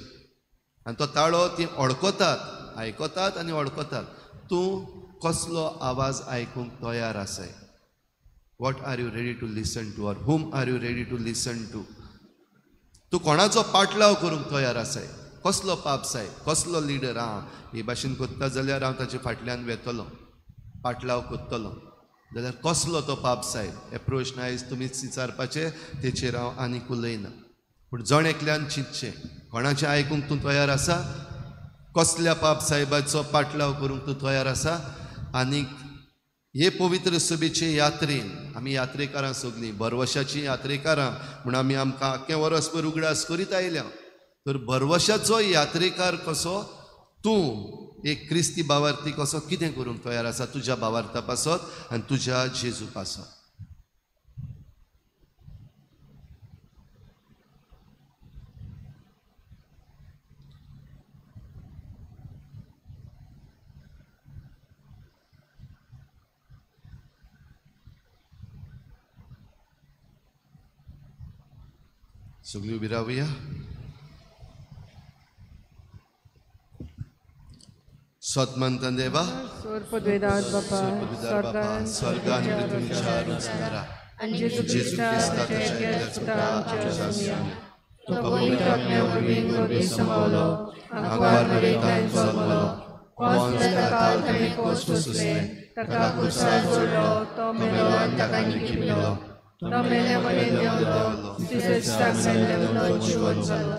आनी तो ताळो तीं अडकतात, आयकतात आनी अडकतात. तूं कसलो आवाज आयकूंक तयार आसाय? What are you ready to listen to, or whom are you ready to listen to? तूं कोणाचो पाटलाव करूंक तयार आसाय? कसलो पाप साहेब, कसलो लिडर? आं, हे भाशेन करता जाल्यार हांव ताचे फाटल्यान वेतलो, पाटलाव करतलो जाल्यार कसलो तो पाप साहेब? हे प्रश्न आयज तुमीच विचारपाचे, तेचेर हांव आनीक उलयना. पूण जण एकल्यान चिंतचें, कोणाचें आयकूंक तूं तयार आसा, कसल्या पाप साहेबाचो पाटलाव करूंक तूं तयार आसा? आनीक हे पवित्र सभेचे यात्रेन आमी यात्रेकारां सगलीं भरवशाचीं यात्रेकारां म्हूण आमी आमकां आख्खें वर्सभर उगडास करीत आयल्या. तर भरवशाचो यात्रेकार कसो तूं एक क्रिस्ती भावार्थी कसो कितें करूंक तयार आसा तुज्या भावार्था पासत आनी तुज्या जेजू पासत? सगळीं उबी रावया. सतमंत देवा, पदवेदार बापा, स्वर्गान पृथ्वीच्या रचणारा जेजू क्रिस्ताच्या एकल्या पुता आमच्या सोम्या, तो पवित्र आत्म्या वरवीं गर्भेंत समावलो, आंकवार मरियेंत जल्मलो, कोस ताका ताणें कोस सोंसले, ताका खुर्सार जोडलो, तो मेलो आनी ताका निकिपलो, तो मेल्या वटेन देंवलो, तिसऱ्या दिसाक मेल्ल्यावयलो जिवंत जालो,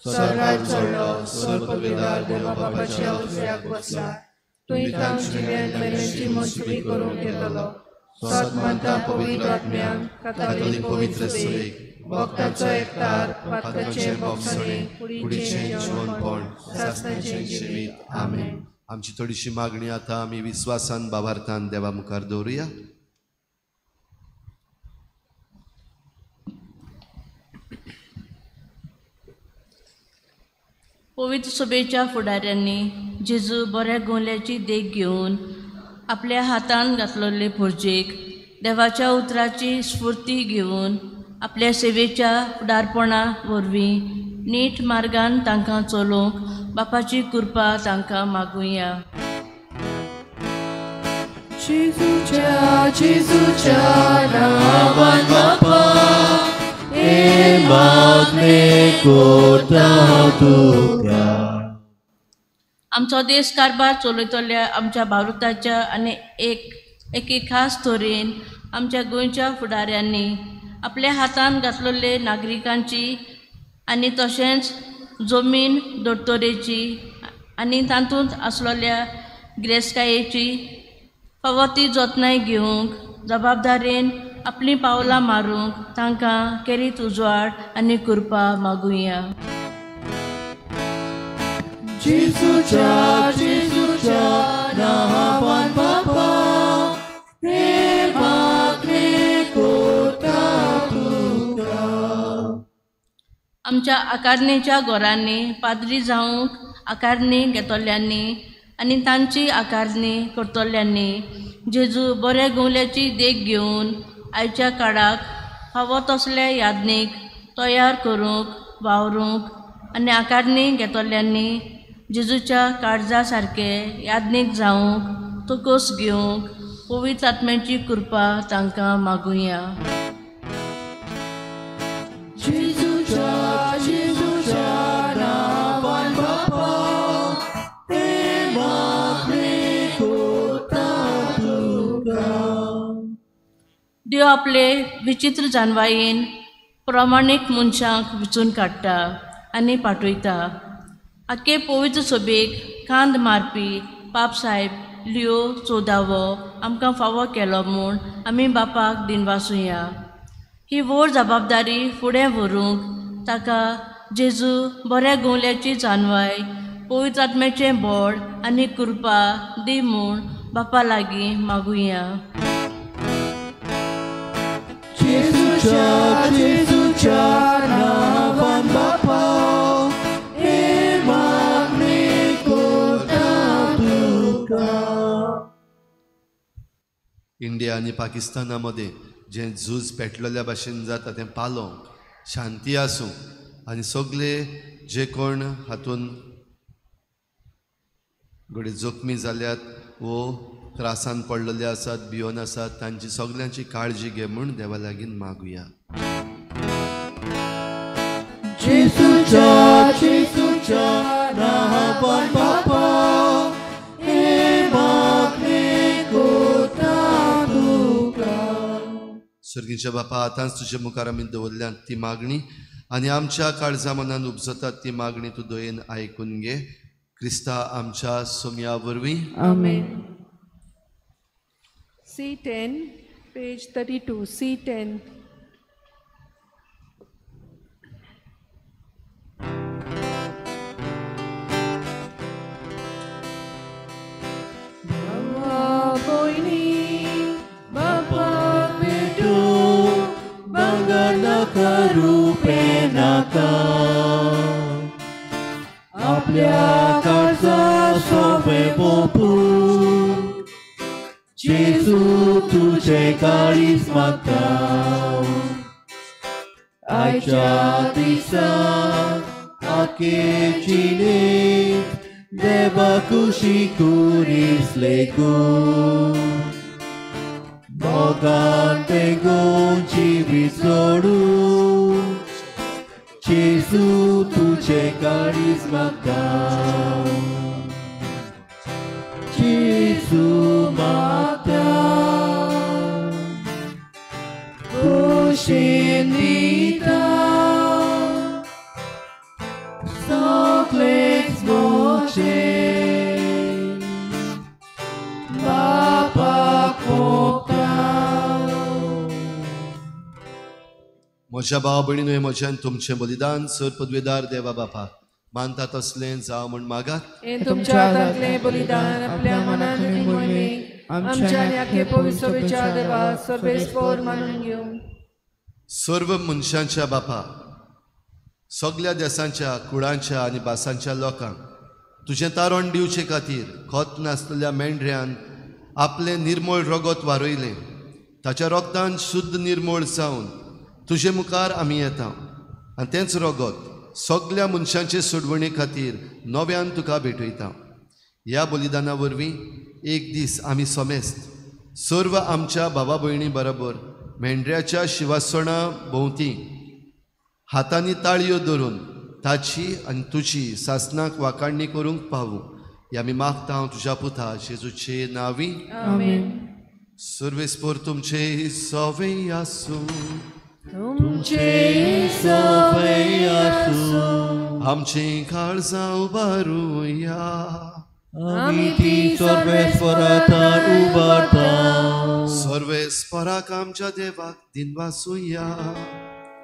स्वर्गार चडलो, सर्वपदवेदार देवा बापाच्या उजव्याक बसला, तुंय तांक जिव्यान मेल्यांची मोसमी करूंक येतलो. सतमंता पवित्र आत्म्यान कातोलीक पवित्र सभेक, भक्तांचो एकतार, पातकाचें भोगसणें, कुडीचें जिवनपण, सासणाचें जिवीत. आमेन. आमची थोडीशी मागणी आतां आमी विस्वासान बाबार्थान देवा मुखार दवरुया. पवित्र सभेच्या फुडाऱ्यांनी जेजू बऱ्या गोंल्याची देख घेवन आपल्या हातान घातलेले पुर्जेक देवाच्या उतराची स्फूर्ती घेवन आपल्या सेवेच्या फुडारपणा वरवीं नीट मार्गान तांकां चलोवंक बापाची कृपा तांकां मागुया. जेजूच्या जेजूच्या नांवान बापा, हे मागणें करता तुका. आमचो देश कारभार चलयतल्या आमच्या भारताच्या आनी एके खास तरेन आमच्या गोंयच्या फुडाऱ्यांनी आपल्या हातान घातलेले नागरिकांची आनी तशेंच जमीन दोतोरेची आनी तातूंत आसलेल्या गिरेस्तकायेची फावो ती जतनाय घेवंक जबाबदारेन आपलीं पावलां मारूंक तांकां केरीत उजवाड आनी कृपा मागुया. जेजूच्या जेजूच्या नांवान बापा, हे मागणें करता तुका. आमच्या आकारणेच्या घरांनी पाद्री जावंक आकारणी घेतल्यांनी आनी तांची आकारणी करतल्यांनी जेजू बऱ्या गोंवल्याची देख घेवन आयच्या काळाक फावो तसले यादनीक तयार करूंक वावरूंक आनी आकारणी घेतल्यांनी जेजूच्या काळजा सारके यादनीक जावंक तोकोस घेवंक पवित्र आत्म्याची कृपा तांकां मागुया. जेजूच्या जेजूच्या नांवान बापा, हे मागणें करता तुका. देव आपले विचित्र जानवायेन प्रमाणीक मनशांक विचून काडटा आनी पाठयता. आखे पवित्र सभेक कांद मारपी पापसाहेब लियो चोदावो आमकां फावो केलो म्हूण आमी बापाक दिनवासुया. ही व्हड जबाबदारी फुडें व्हरूंक ताका जेजू बऱ्या गोंवल्याची जानवाय, पवित्र आत्म्याचें बळ आनी कृपा दी म्हूण बापा लागीं मागुया. जेजूच्या जेजूच्या नांवान बापा, हे मागणें करता तुका. इंडिया आनी पाकिस्ताना मदें जें झूज पेटलेल्या भाशेन जाता तें पालोवंक, शांती आसूं आनी सगळे जे कोण हातून घडये जखमी जाल्यात वो त्रासान पडलेले आसात, भियोन आसात, तांची सगल्यांची काळजी घे म्हूण देवा लागीं मागुया. जेजूच्या जेजूच्या नांवान बापा, हे मागणें करता तुका. सर्गीच्या बापा, आतांच तुजे मुखार आमी दवरल्यात ती मागणी आनी आमच्या काळजा मनान उपजतात ती मागणी तूं दयेन आयकून घे. क्रिस्ता आमच्या सोम्या वरवीं. आमेन. C10, page 32, C10. Baba boini, baba bedu, bangana karupe naka, आपल्या काळजा सोंपे पोपू, जेजू तुझे काळीज मागता, आयच्या दिसा आखे जिणेंत देवा खुशी कुरीस लेगून मोगान तेगून जिवीत जोडून जेजू तुजें काळीज मागता जेजू मागता खुशीन दिता सगळेंच म्हजें बापाक ओंपता. म्हज्या भाव भयणीनो हें म्हज्यान तुमचें बलिदान सर पदवेदार देवा बापा मानता तसलें जावं म्हूण मागात. हें तुमच्या हातांतलें बलिदान आपल्या मनान आनी मोहिमेक आमच्या आनी आख्खे पवित्र सभेच्या देवा सर्वेस्पोर मानून घेवं. सर्व मनशांच्या बापा सगल्या देसांच्या कुळांच्या आनी भासांच्या लोकांक तुजें तारण दिवचे खातीर खत नासलेल्या मेंढऱ्यान आपलें निर्मळ रगत वारयलें. ताच्या रगतान शुद्ध निर्मळ जावन तुजे मुखार आमी येता आनी तेंच रगत सगल्या मनशांचे सोडवणे खातीर नव्यान तुका भेटयता. ह्या बलिदाना वरवीं एक दीस आमी समेस्त सर्व आमच्या भावा भयणी बरोबर मेंढऱ्याच्या शिवासणा भोंवती हातांनी ताळयो धरून ताची आनी तुजी सासनाक वाखाणणी करूंक पावूं हे आमी मागता तुज्या पुता जेजूचे नांवी. आमेन. सर्वेस्पोर तुमचे सवे आसूं. तुमचे सवय आसूं. आमचीं काळजां उबारुया. आमी ती सर्वेस्परातार उबारता. सर्वेस्पराक आमच्या देवाक दिनवासुया.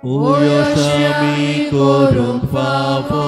अशें आमी करूंक फावो.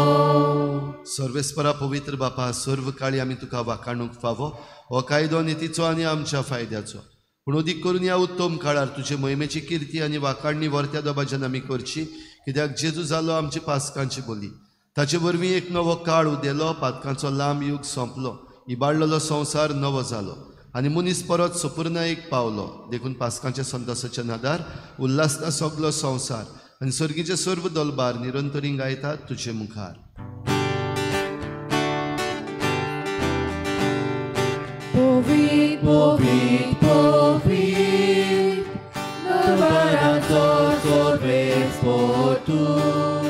सर्वेस्परा पवित्र बापा सर्व काळी आमी तुका वाखाणूंक फावो. हो कायदो नितीचो आनी आमच्या फायद्याचो पूण अदीक करून ह्या उत्तम काळार तुजे मोहिमेची किर्ती आनी वाखाणणी वर्त्या दोबाच्यान आमी करची कित्याक जेजू जालो आमची पासकांची बोली. ताचे वरवीं एक नवो काळ उदेलो, पातकांचो लांब युग सोंपलो, इबाडलेलो संवसार नवो जालो आनी मनीस परत सुपुर्णायेक पावलो. देखून पासकांच्या संतोसाच्या नादार उल्हासता सगलो संवसार आनी सर्गीचे सर्व दलबार निरंतरी गायतात तुजे मुखार. पवित्र पवित्र पवित्र दरबाराचो सर्वेस्पोर तूं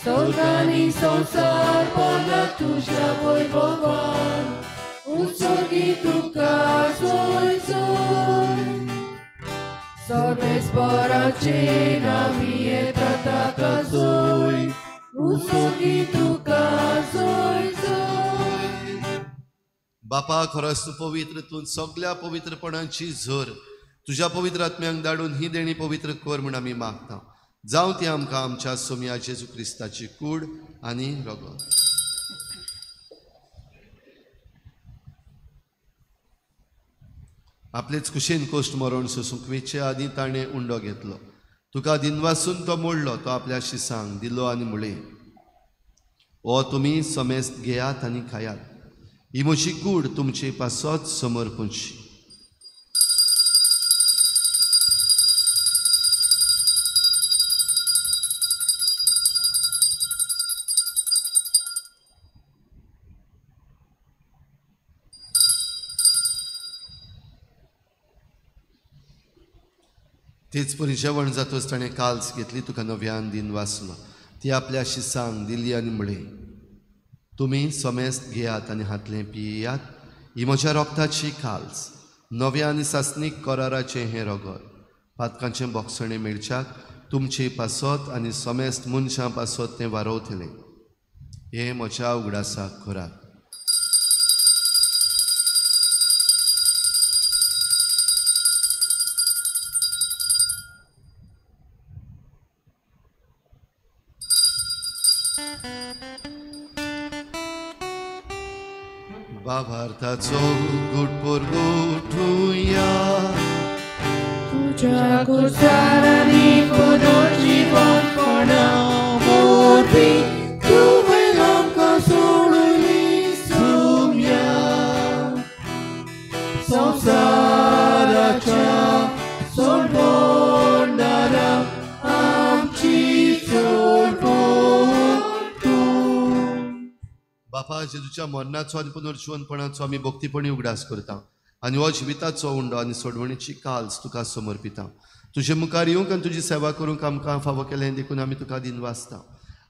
स्वर्ग आनी संवसार भरला तुज्या वैभवान उत्सर्गी तुका जोय जोय. सर्वेस्पराचे नांवी येता ताका जोय उत्सर्गी तुका जोय जोय. बापा खरोच तूं पवित्र, तूं सगल्या पवित्रपणाची झर तुज्या पवित्र आत्म्यांक धाडून ही देणी पवित्र कर म्हूण आमी मागता. जावं ती आमकां आमच्या सोमया जेजू क्रिस्ताची कूड आनी रगत. आपलेच कुशीन कोश्ट मरण सोसूंक वेचे आदीं ताणें उंडो घेतलो. तुका दिनवासून तो मोडलो, तो आपल्या शिसांक दिलो आनी म्हळें, हो तुमी समेस्त घेयात आनी खायात, ही म्हजी कूड तुमचे पासत समर्पूची. तेच परी जेवण जातच ताणें काल्स घेतली, तुका नव्यान दिन वाचलो, ती आपल्या शिसांक दिली आनी म्हळें, तुमी समेस्त घेयात आनी हातलें पियात, ही म्हज्या रोगताची काल्स, नव्या आनी सासणीक कराराचें हें रगत, पातकांचें बोगसणें मेळच्याक तुमचे पासत आनी समेस्त मनशां पासत तें वारवतलें. हें म्हज्या उगडासाक करात. बाबार्थाचो गुटपोर गोठुया तुझ्या कुसारांनी पुनर्जीवनपणा वरवीं तुवें आमकां सोडली सुम्या संवसाराच्या सोडवणारा बापा, जेजूच्या मरणाचो आनी पुनर्जिवनपणाचो आमी भक्तीपणी उगडास करता आनी हो जिविताचो उंडो आनी सोडवणीची काल्स तुका समर्पिता. तुजे मुखार येवंक आनी तुजी सेवा करूंक आमकां फावो केलें देखून आमी तुका दिनवासता.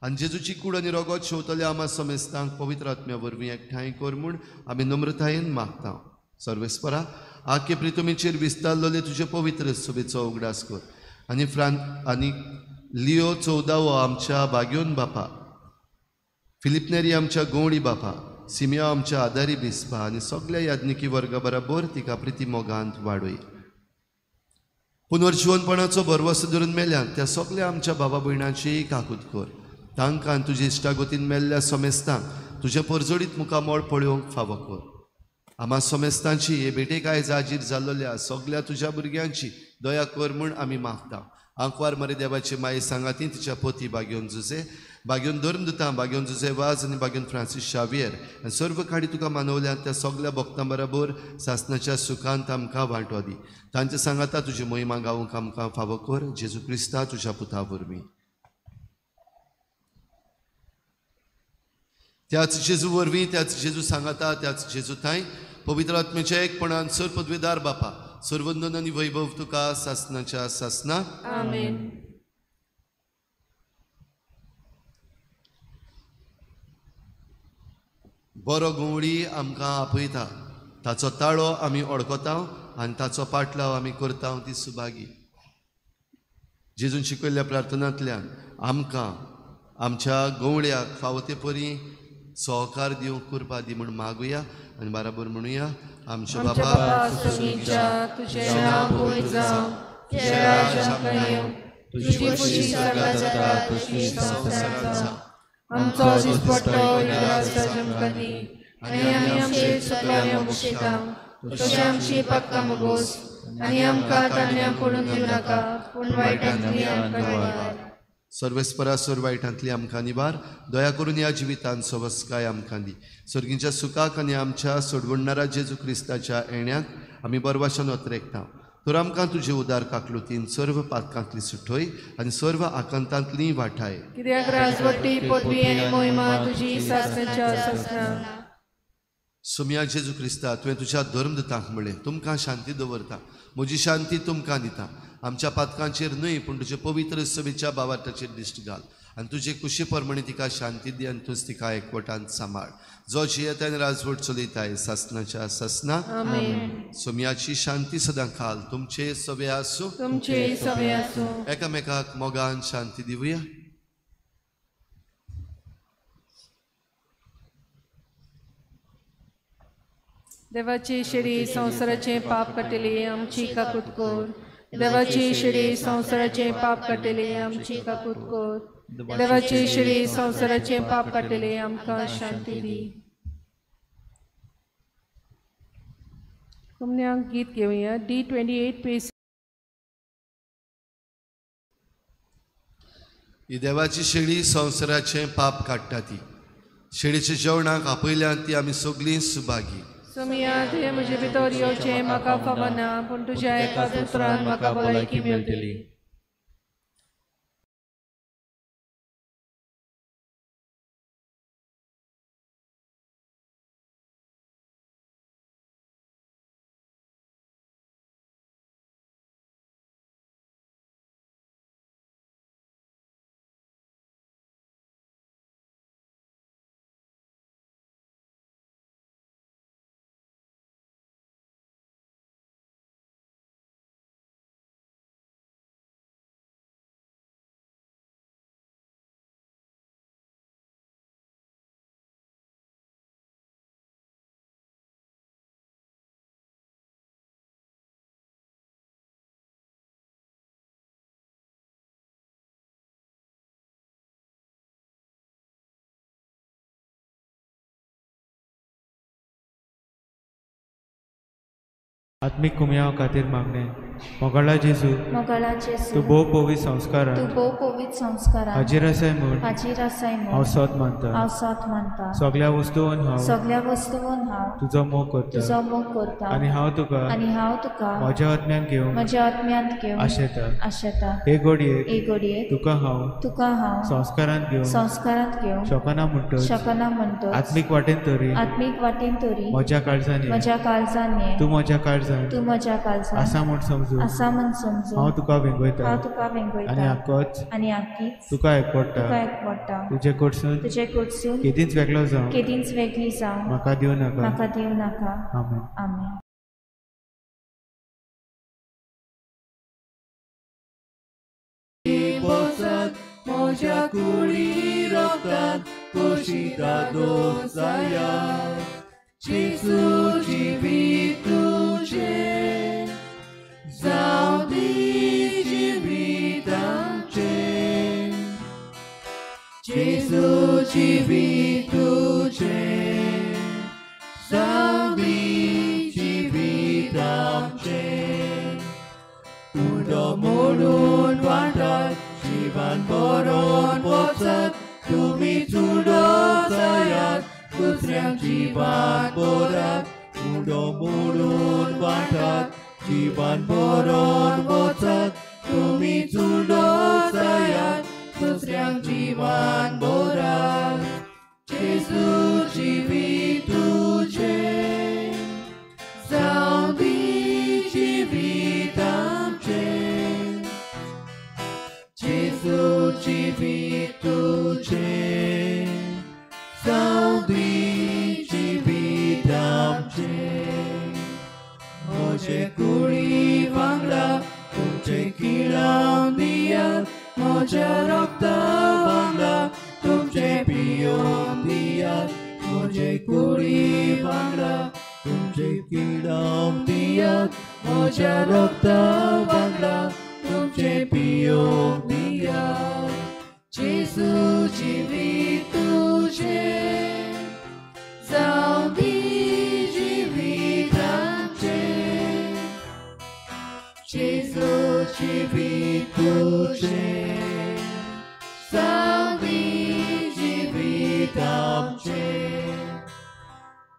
आनी जेजूची कूड आनी रोगोत शेवतल्या आमा समेस्तांक पवित्र आत्म्या वरवीं एकठांय कर म्हूण आमी नम्रतायेन मागता. सर्वेस्परा, आखे प्रितुमीचेर विस्तारलेले तुजे पवित्र सभेचो उगडास कर आनी आनी लियो 14वो आमच्या बाग्योन बापा, फिलिप नेरी आमच्या गोवणी बापा, सिमिया आमच्या आदारी बिस्पा आनी सगल्या याज्ञिकी वर्गा बराबर तिका प्रिती मोगांत वाडय. पुनर्जिवनपणाचो भरवसो धरून मेल्यान त्या सगल्या आमच्या बाबा भयणाची काकूत कर. तांकां तुजे इश्टागतीन मेल्ल्या समेस्तांक तुजें परजडीत मुखामळ पळोवंक फावो कर. आमा समेस्तांची हे भेटेक आयज हाजीर जाल्ल्या सगल्या तुज्या भुरग्यांची दया कर म्हूण आमी मागता. आंकवार मरे देवाची माये सांगाती तिच्या पोती बाग्योन जुजे, बाग्योन धर्मदुतां, बाग्योन जुजे वाज आनी बाग्योन फ्रांसीस शावियर आनी सर्व काडी तुका मानवल्या त्या सगल्या भक्तां बराबर सासनाच्या सुखांत आमकां वांटो दी. तांचे सांगाता तुजी मोहिमा गावंक आमकां फावो कर. जेजू क्रिस्ता तुज्या पुता वरवीं. त्याच जेजू वरवीं, त्याच जेजू सांगाता, त्याच जेजू थांय पवित्र आत्म्याच्या एकपणान सर पदवेदार बापा, सर्वंदन आनी वैभव तुका सासनाच्या सासना. आमेन. बरो गवळी आमकां आपयता, ताचो ताळो आमी ओळखता आनी ताचो पाटलाव आमी करता ती सुभागी. जेजून शिकयल्ल्या प्रार्थनांतल्यान आमकां आमच्या गवळ्याक फावो ते परी सहकार दिवंक कृपा दी म्हूण मागुया आनी बराबर म्हणुया. आमच्या बापा तुझें नांव पवित्र जावं, तुजें राज्य आमकां येवं, तुजी खुशी स्वर्गांत जाता तशी संवसारांत जावं. आमचो दिसपट्टो उगडास आमकां दी आनी आमी आमचे चुकल्यां मुक्षेता तशें आमची पातकां मुगोस आनी आमकां तान्या पडून दिवं नाका, पूण वायटांतली आमकां निवार. सर्वेस्परा सर्व वायटांतली आमकां निवार. दया करून ह्या जिवितांत सवस्काय आमकां दी. सर्गींच्या सुखाक आनी आमच्या सोडवणणारा जेजू क्रिस्ताच्या येण्याक आमी बरवाशान अत्रेकता. तर आमकां तुजे उदार काकलुतीन सर्व पातकांतली सुटय आनी सर्व आकांतांतली वाठाय. कित्याक राजवटी पदवी आनी मोहिमा तुजी सासणाच्या सासणा. सोम्या जेजू क्रिस्ता, तुवें तुज्या धर्मदुतांक म्हणलें, तुमकां शांती दवरता, म्हजी शांती तुमकां दिता. आमच्या पातकांचेर न्हय पूण तुजे पवित्र सभेच्या बावार्थाचेर दिश्ट घाल आनी तुजे कुशी प्रमाणे तिका शांती दी आनी तूंच तिका एकवटान सांबाळ. जो जियेता आनी राजवट चलयताय सासनाच्या सासना. सोम्याची शांती सदां खाल तुमचे सवे आसूं, तुमचे सवे आसूं. एकामेकाक मोगान शांती दिवया. देवाची शिडी संवसाराचें पाप काडटली आमची काकूत कर. देवाची शिडी संवसाराचें पाप काडटली आमची काकूत कर. देवाची शिडी संवसाराचें पाप काडटली आमकां शांती दी. तुमन्यांक गीत घेवया D28 page. ही देवाची शेळी संवसाराचें पाप काडटा ती शेळीच्या जेवणाक आपयल्यान ती आमी सगळीं सुभागी. सोमिया, तुवें म्हजे भितर येवचें म्हाका फावना, पूण तुज्या एकाच उतरान म्हाका भलायकी मेळटली. आत्मीक कुमयाव खातीर मागणें. मोगाळा जेजू, मोगाळा जेजू, तूं भोव पवित्र संस्कारान, तूं भोव पवित्र संस्कारान हाजीर आसाय म्हूण, हाजीर आसाय म्हूण हांव सत मानता, हांव सत मानता. सगळ्या वस्तून हांव, सगळ्या वस्तून हांव तुजो मोग करता, तुजो मोग करता. आनी हांव तुका, आनी हांव तुका म्हज्या आत्म्यान घेवन, म्हज्या आत्म्यांत घेवन आशेता, आशेता. हे घडयेक, हे घडयेक तुका हांव, तुका हांव संस्कारांत घेवन, संस्कारांत घेवन शकना म्हणटच, शकना म्हणटच, आत्मीक वाटेन तरी, आत्मीक वाटेन तरी म्हज्या काळजान, म्हज्या काळजान ये, तूं म्हज्या काळजान, तूं म्हज्या काळजान आसा म्हूण समजून, आसा म्हूण समजून हांव तुका वेंगयता, हांव तुका वेंगयता. आनी आकोच, आनी आकीच तुका एकवडटा, तुका एकवडटा. तुजे कडसून, तुजे कडसून केदींच वेगळो जावं, केदींच वेगळी जावं म्हाका दिवं नाका, म्हाका दिवं नाका. आमेन. आमेन. म्हज्या कुडी रोगतान कुशीता दोस जाया, जेजू जिवीत तुजें जावं दी जिवीत आमचें, जेजू जिवीत तुजें जावं दी जिवीत आमचें. उडो मोडून वांटात जिवान बरोवन वचात, तुमी चुडो जायात दुसऱ्यांक जिवान बरात. उडो मोडून वांटात जिवान बरोवन वचात, तुमी चुडो जायात दुसऱ्यांक जिवान बरात. जेजू जिवीत तुजें जावं दी जिवीत आमचें, जेजू जिवीत तुजें जावं दी जिवीत आमचें. म्हजे कुडी वांगडा तुमचें किळावन दियात, म्हज्या रगता वांगडा तुमचें पियोवन दियात. म्हजे कुडी वांगडा तुमचें किळावन दियात, म्हज्या रगता वांगडा तुमचें पियोवन दियात. जेजू जिवीत तुजें जावं दी जिवीत आमचें, जेजू जिवीत तुजें जावं दी जिवीत आमचें.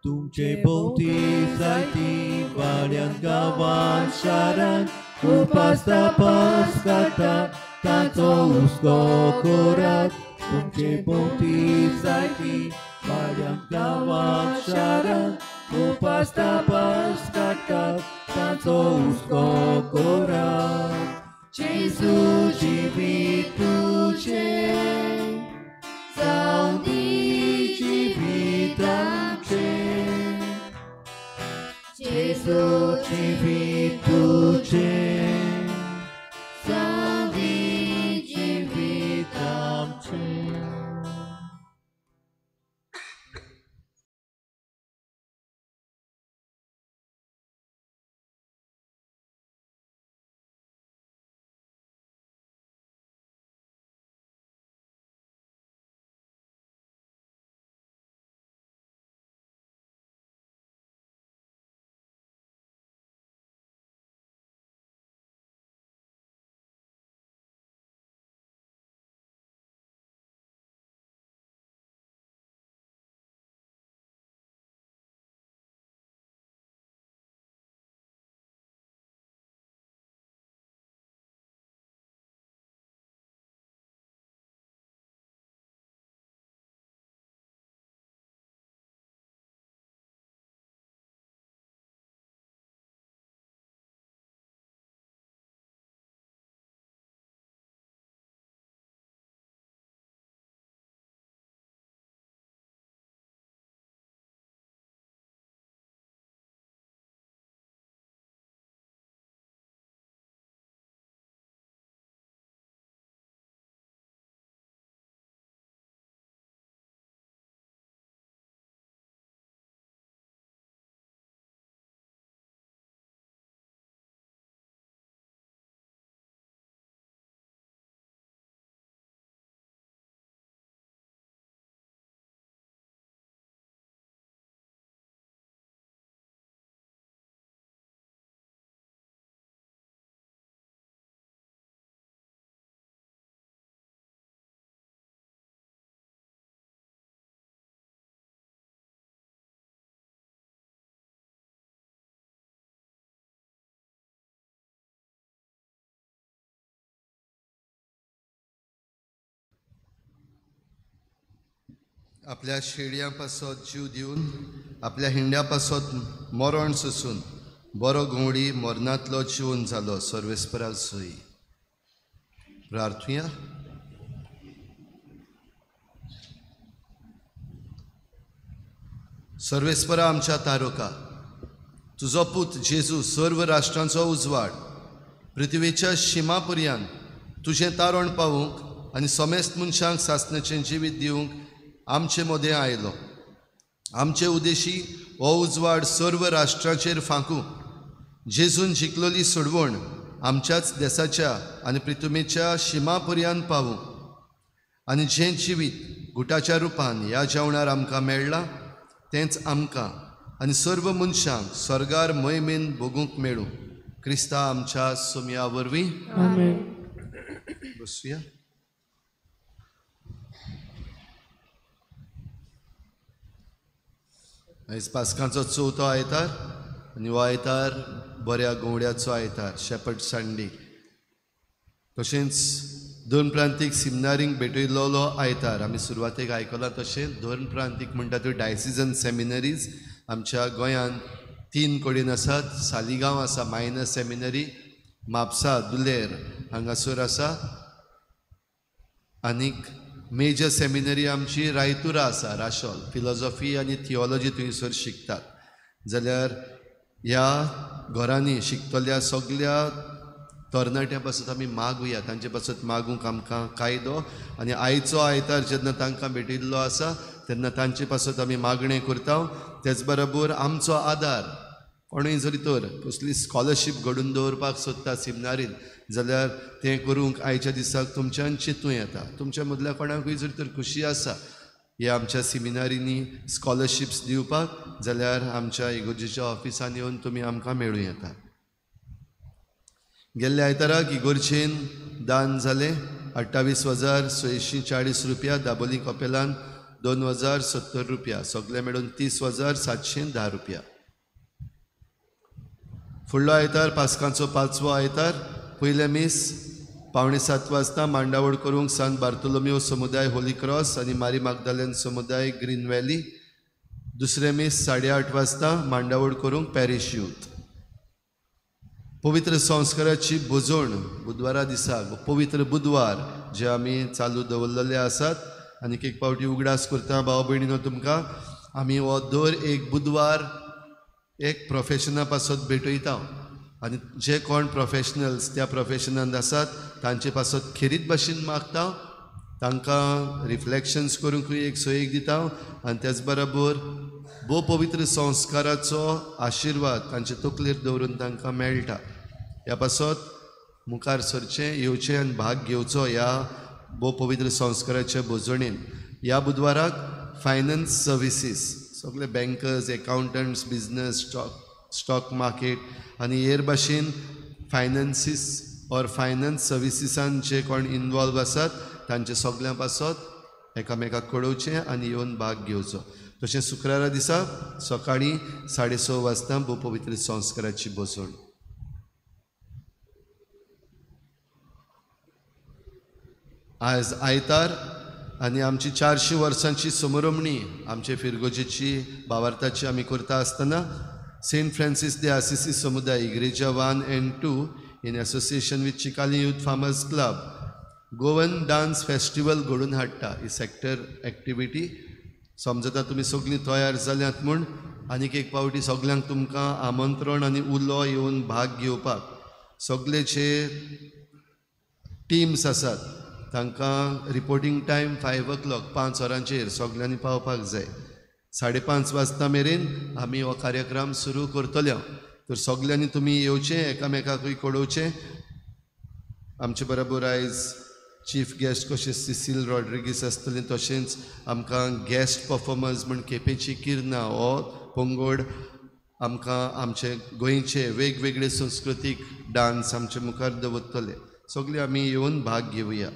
तुमचे भोंवती जायती वाड्यान गांवान शारान उपास तपास काडटात ताचो हुस्को करात. तुमचे भोंवती जायती वाड्यान गांवान शारान उपास तपास काडटात ताचो हुस्को करात. जेजू जिवीत तुजें जावं दी जिवीत आमचें, जेजू जिवीत तुजें जावं दी जिवीत आमचें. आपल्या शेळयां पासत जीव दिवन आपल्या हिंड्या पासत मरण सोसून बरो घुंवडी मरणांतलो जिवन जालो सर्वेस्परा सोयी. प्रार्थुया. सर्वेस्परा आमच्या तारोका, तुजो पूत जेजू सर्व राष्ट्रांचो उजवाड पृथ्वीच्या शिमा पर्यंत तुजें तारण पावूंक आनी समेस्त मनशांक सासणाचें जिवीत दिवंक आमचे मदें आयलो. आमचे उदेशी हो उजवाड सर्व राष्ट्रांचेर फांकूं. जेजून जिखलोली सोडवण आमच्याच देसाच्या आनी पृथ्वीच्या शिमा पर्यंत पावूं आनी जें जिवीत गुटाच्या रुपान ह्या जेवणार आमकां मेळ्ळां तेंच आमकां आनी सर्व मनशांक स्वर्गार मोहिमेन भोगूंक मेळूं. क्रिस्ता आमच्या सोमया वरवीं. आमेन. बसुया. आयज पास्कांचो चवथो आयतार आनी हो आयतार बऱ्या गवड्याचो आयतार, शेपर्ड संडे. तशेंच दोन प्रांतीक सिमिनारींक भेटयल्लो आयतार. आमी सुरवातेक आयकलां तशें दोन प्रांतीक म्हणटा त्यो डायसिजन सेमिनरीज आमच्या गोंयांत 3 कडेन आसात. सालिगांव आसा मायनर सेमिनरी, म्हापसा दुलेर हांगासर आसा, आनीक मेजर सेमिनरी आमची रायतुरा आसा, राशोल. फिलॉजॉफी आनी थियोलॉजी थंयसर शिकतात. जाल्यार ह्या घरांनी शिकतल्या सगल्या तरणाट्यां पासत आमी मागुया, तांचे पासत मागूंक आमकां कायदो. आनी आयचो आयतार जेन्ना तांकां भेटिल्लो आसा तेन्ना तांचे पासत आमी मागणें करता. तेच बरोबर आमचो आदार कोणूय जरी तर कसली स्कॉलरशीप घडून दवरपाक सोदता सिमिनारीन जाल्यार तें करूंक आयच्या दिसाक तुमच्यान चिंतूं येता. तुमच्या मदल्या कोणाकूय जरी तर खुशी आसा ह्या आमच्या सिमिनारींनी स्कॉलरशिप्स दिवपाक जाल्यार आमच्या इगोर्जेच्या ऑफिसान येवन तुमी आमकां मेळूं येता. गेल्ल्या आयताराक इगोर्जेन दान जालें 28,640 रुपया, दाबोली कपेलान 2,070 रुपया, सगळे मेळून 30,710 रुपया. फुडलो आयतार पास्कांचो 5वो आयतार, पयलें मीस 6:45 वाजता मांडावळ करूंक सान बार्तोलोमियो समुदाय होली क्रॉस आनी मारी मागदालेन समुदाय ग्रीन व्हॅली. दुसरें मीस 8:30 वाजता मांडावळ करूंक पॅरिश यूथ. पवित्र संस्काराची भोजण बुधवारा दिसा, पवित्र बुधवार जे आमी चालू दवरलेले आसात. आनीक एक पावटी उगडास करता भाव भयणीनो तुमकां, आमी हो दर एक बुधवार एक प्रोफेशना पासत भेटयता आनी जे कोण प्रोफेशनल्स त्या प्रोफेशनांत आसात तांचे पासत खेरीत भाशेन मागता, तांकां रिफ्लेक्शन्स करूंकूय एक सोयीक दिता आनी त्याच बरोबर भोव पवित्र संस्काराचो आशिर्वाद तांचे तकलेर दवरून तांकां मेळटा. ह्या पासत मुखार सरचें, येवचें आनी भाग घेवचो ह्या भोव पवित्र संस्काराच्या भोजणेन. ह्या बुधवाराक फायनान्स सर्विसीस सगळे bankers, accountants, business, stock market आनी हेर भाशेन फायनान्सीस ऑर फायनान्स सर्विसीसान जे कोण इनवॉल्व आसात तांचे सगळ्यां पासत एकामेकाक कळोवचें आनी येवन भाग घेवचो. तशें शुक्रारा दिसा सकाळीं 6:30 वाजता भोव पवित्र संस्काराची बसवण. आयज आयतार आनी आमची 400 वर्सांची समरमणी आमचे फिरगोजेची भावार्थाची आमी करता आसतना सेंट फ्रांसीस दे आसिसी समुदाय Igreja 1 and 2 in association with Chicalim youth farmers club Goan dance festival घडोवन हाडटा. ही सेक्टर एक्टिविटी समजता तुमी सगळीं तयार जाल्यात म्हूण आनीक एक पावटी सगल्यांक तुमकां आमंत्रण आनी उलो येवन भाग घेवपाक. सगळे जे टिम्स आसात तांकां रिपोर्टींग टायम 5 o'clock 5 वरांचेर सगल्यांनी पावपाक जाय. 5:30 वाजता मेरेन आमी हो कार्यक्रम सुरू करतले. तर सगल्यांनी तुमी येवचें, एकामेकाकूय कळोवचें. आमचे बरोबर आयज चीफ गेस्ट कशें सिसील रॉड्रिगीस आसतलें, तशेंच आमकां गेस्ट परफॉर्मर्स म्हूण केपेंची किर्णां हो पंगड आमकां आमचे गोंयचे वेगवेगळे संस्कृतीक डांस आमचे मुखार दवरतले. सगळे आमी येवन भाग घेवया.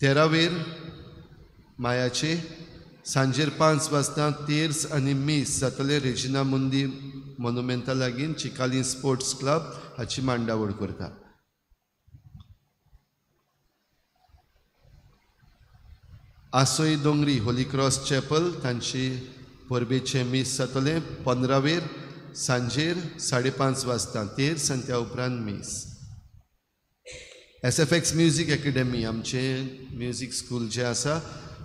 13वेर मायाचे सांजेर 5 वाजता तेर्स आनी मीस जातले रेजिना मुंदी मोनुमेंता लागीं चिकाली स्पोर्ट्स क्लब हाची मांडावळ करता. आसोय दोंगरी होली क्रॉस चॅपल तांची परबेचें मीस जातलें 15वेर सांजेर 5:30 वाजता तेर्स आनी त्या उपरांत मीस. SFX music academy आमचें म्युजीक स्कूल जें आसा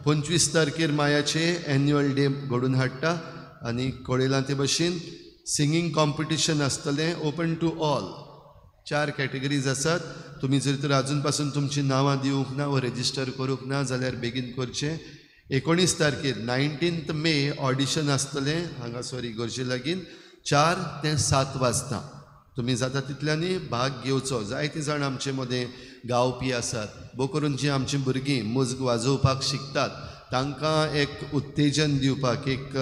25 तारखेर मायाचे एन्युअल डे घडोवन हाडटा आनी कळयलां ते भशेन सिंगींग कॉम्पिटिशन आसतलें ओपन टू ऑल. 4 कॅटेगरीज आसात. तुमी जर तर आजून पासून तुमचीं नांवां दिवंक ना वा रेजिस्टर करूंक ना जाल्यार बेगीन करचें. 19 तारखेर 19 मे ऑडिशन आसतलें हांगासर इगर्जे लागीं 4 ते 7 वाजता. तुमी जाता तितल्यांनी भाग घेवचो. जायते जाण आमचे मदें गावपी आसात, भोव करून जीं आमचीं भुरगीं मुज्ग वाजोवपाक शिकतात तांकां एक उत्तेजन दिवपाक, एक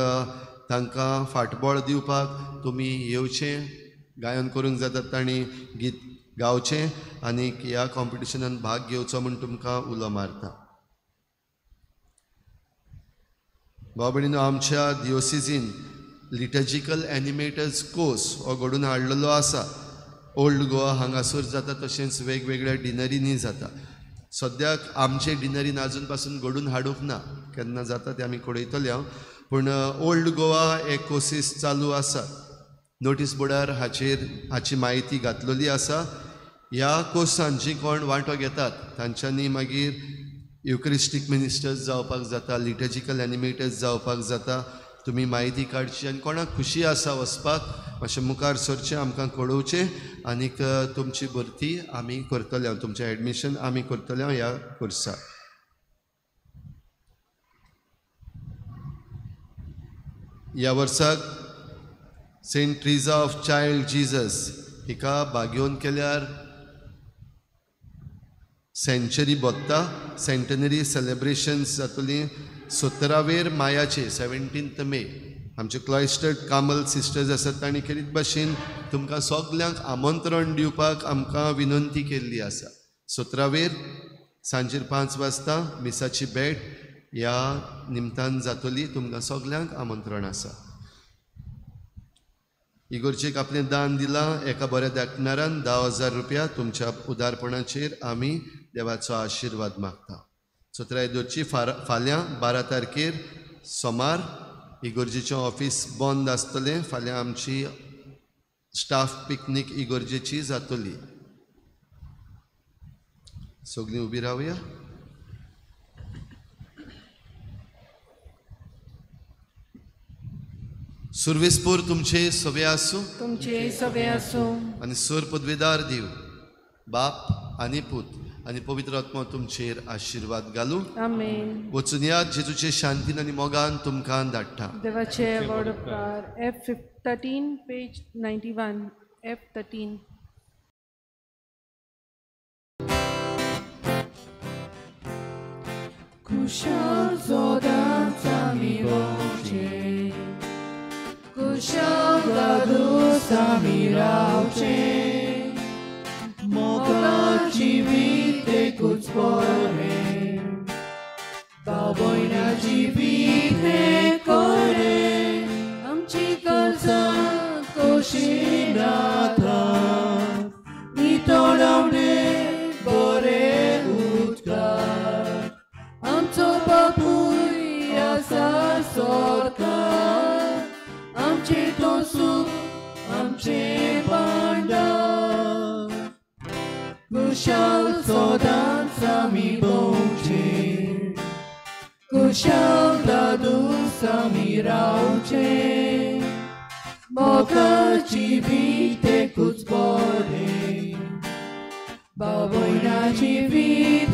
तांकां फाटबळ दिवपाक तुमी येवचें, गायन करूंक जाता तांणी गीत गावचें आनी ह्या कॉम्पिटिशनान भाग घेवचो म्हूण तुमकां उलो मारता. भाव भयणीनो, आमच्या दियोसिजीन लिटर्जिकल एनिमेटर्स कोर्स हो घडोवन हाडलेलो आसा. ओल्ड गोवा हांगासर जाता, तशेंच वेगवेगळ्या डिनरींनी जाता. सद्याक आमचे डिनरीन आजून पासून घडोवन हाडूंक ना, केन्ना जाता तें आमी कळयतले हांव, पूण ओल्ड गोवा हे कोर्सीस चालू आसा. नोटीस बोर्डार हाचेर हाची म्हायती घातलेली आसा. ह्या कोर्सान जी कोण वांटो घेतात तांच्यांनी मागीर युक्रिस्टीक मिनिस्टर्स जावपाक जाता, लिटर्जिकल एनिमेटर्स जावपाक जाता. तुमी म्हायती काडची आनी कोणाक खुशी आसा वचपाक मातशें मुखार सरचें, आमकां कळोवचें आनीक तुमची भरती आमी करतले, तुमचें एडमिशन आमी करतले ह्या कोर्साक. ह्या वर्साक Saint Teresa of Child Jesus हिका भाग्योवन केल्यार सेंचुरी बोत्ता. सेंटेनरी सेलेब्रेशन्स जातलीं 17वेर मायाचे 17 मे. आमचे क्लॉयस्टर्ड कामल सिस्टर्स आसात तांणी खेरीत भाशेन तुमकां सगल्यांक आमंत्रण दिवपाक आमकां विनंती केल्ली आसा. 17वेर सांजेर 5 वाजता मिसाची भेट ह्या निमतान जातली. तुमकां सगल्यांक आमंत्रण आसा. इगोर्जेक आपलें दान दिलां एका बऱ्या दाखणारान 10,000 रुपया तुमच्या उदारपणाचेर आमी देवाचो आशिर्वाद मागता. 17 इगोर्जी फाल्यां 12 तारखेर सोमार इगोर्जेचें ऑफिस बंद आसतलें. फाल्यां आमची स्टाफ पिकनीक इगोर्जेची जातली. सगळीं उबी रावया. सुर्वेसपूर तुमचे सवे आसूं, तुमचे सवे आसूं आनी सुर पदवेदार देव बाप आनी पूत आनी पवित्र आत्मा तुमचेर आशिर्वाद घालूं. आमेन. वचून यात जेजूचे शांतीन आनी मोगान तुमकां धाडटा. देवाचे व्हड उपकार. F13 page 91 F13. कुशल सदांच आमी भोंवचें, कुशल दादूस आमी रावचें, मोगा जिवीत एकूच बरें, भाव भयणा जिवीत हें खरें, आमची गरजां कशी नाथा, नितळावणे बरें उदकार, आमचो बापूय आसा सरकार, आमचें तोसूं आमचें भांडार, कुशल सदांच आमी भोंवचें, कुशल दादूस आमी रावचें, मोगा जिवीत एकूच बरें, भाव भयणा जिवीत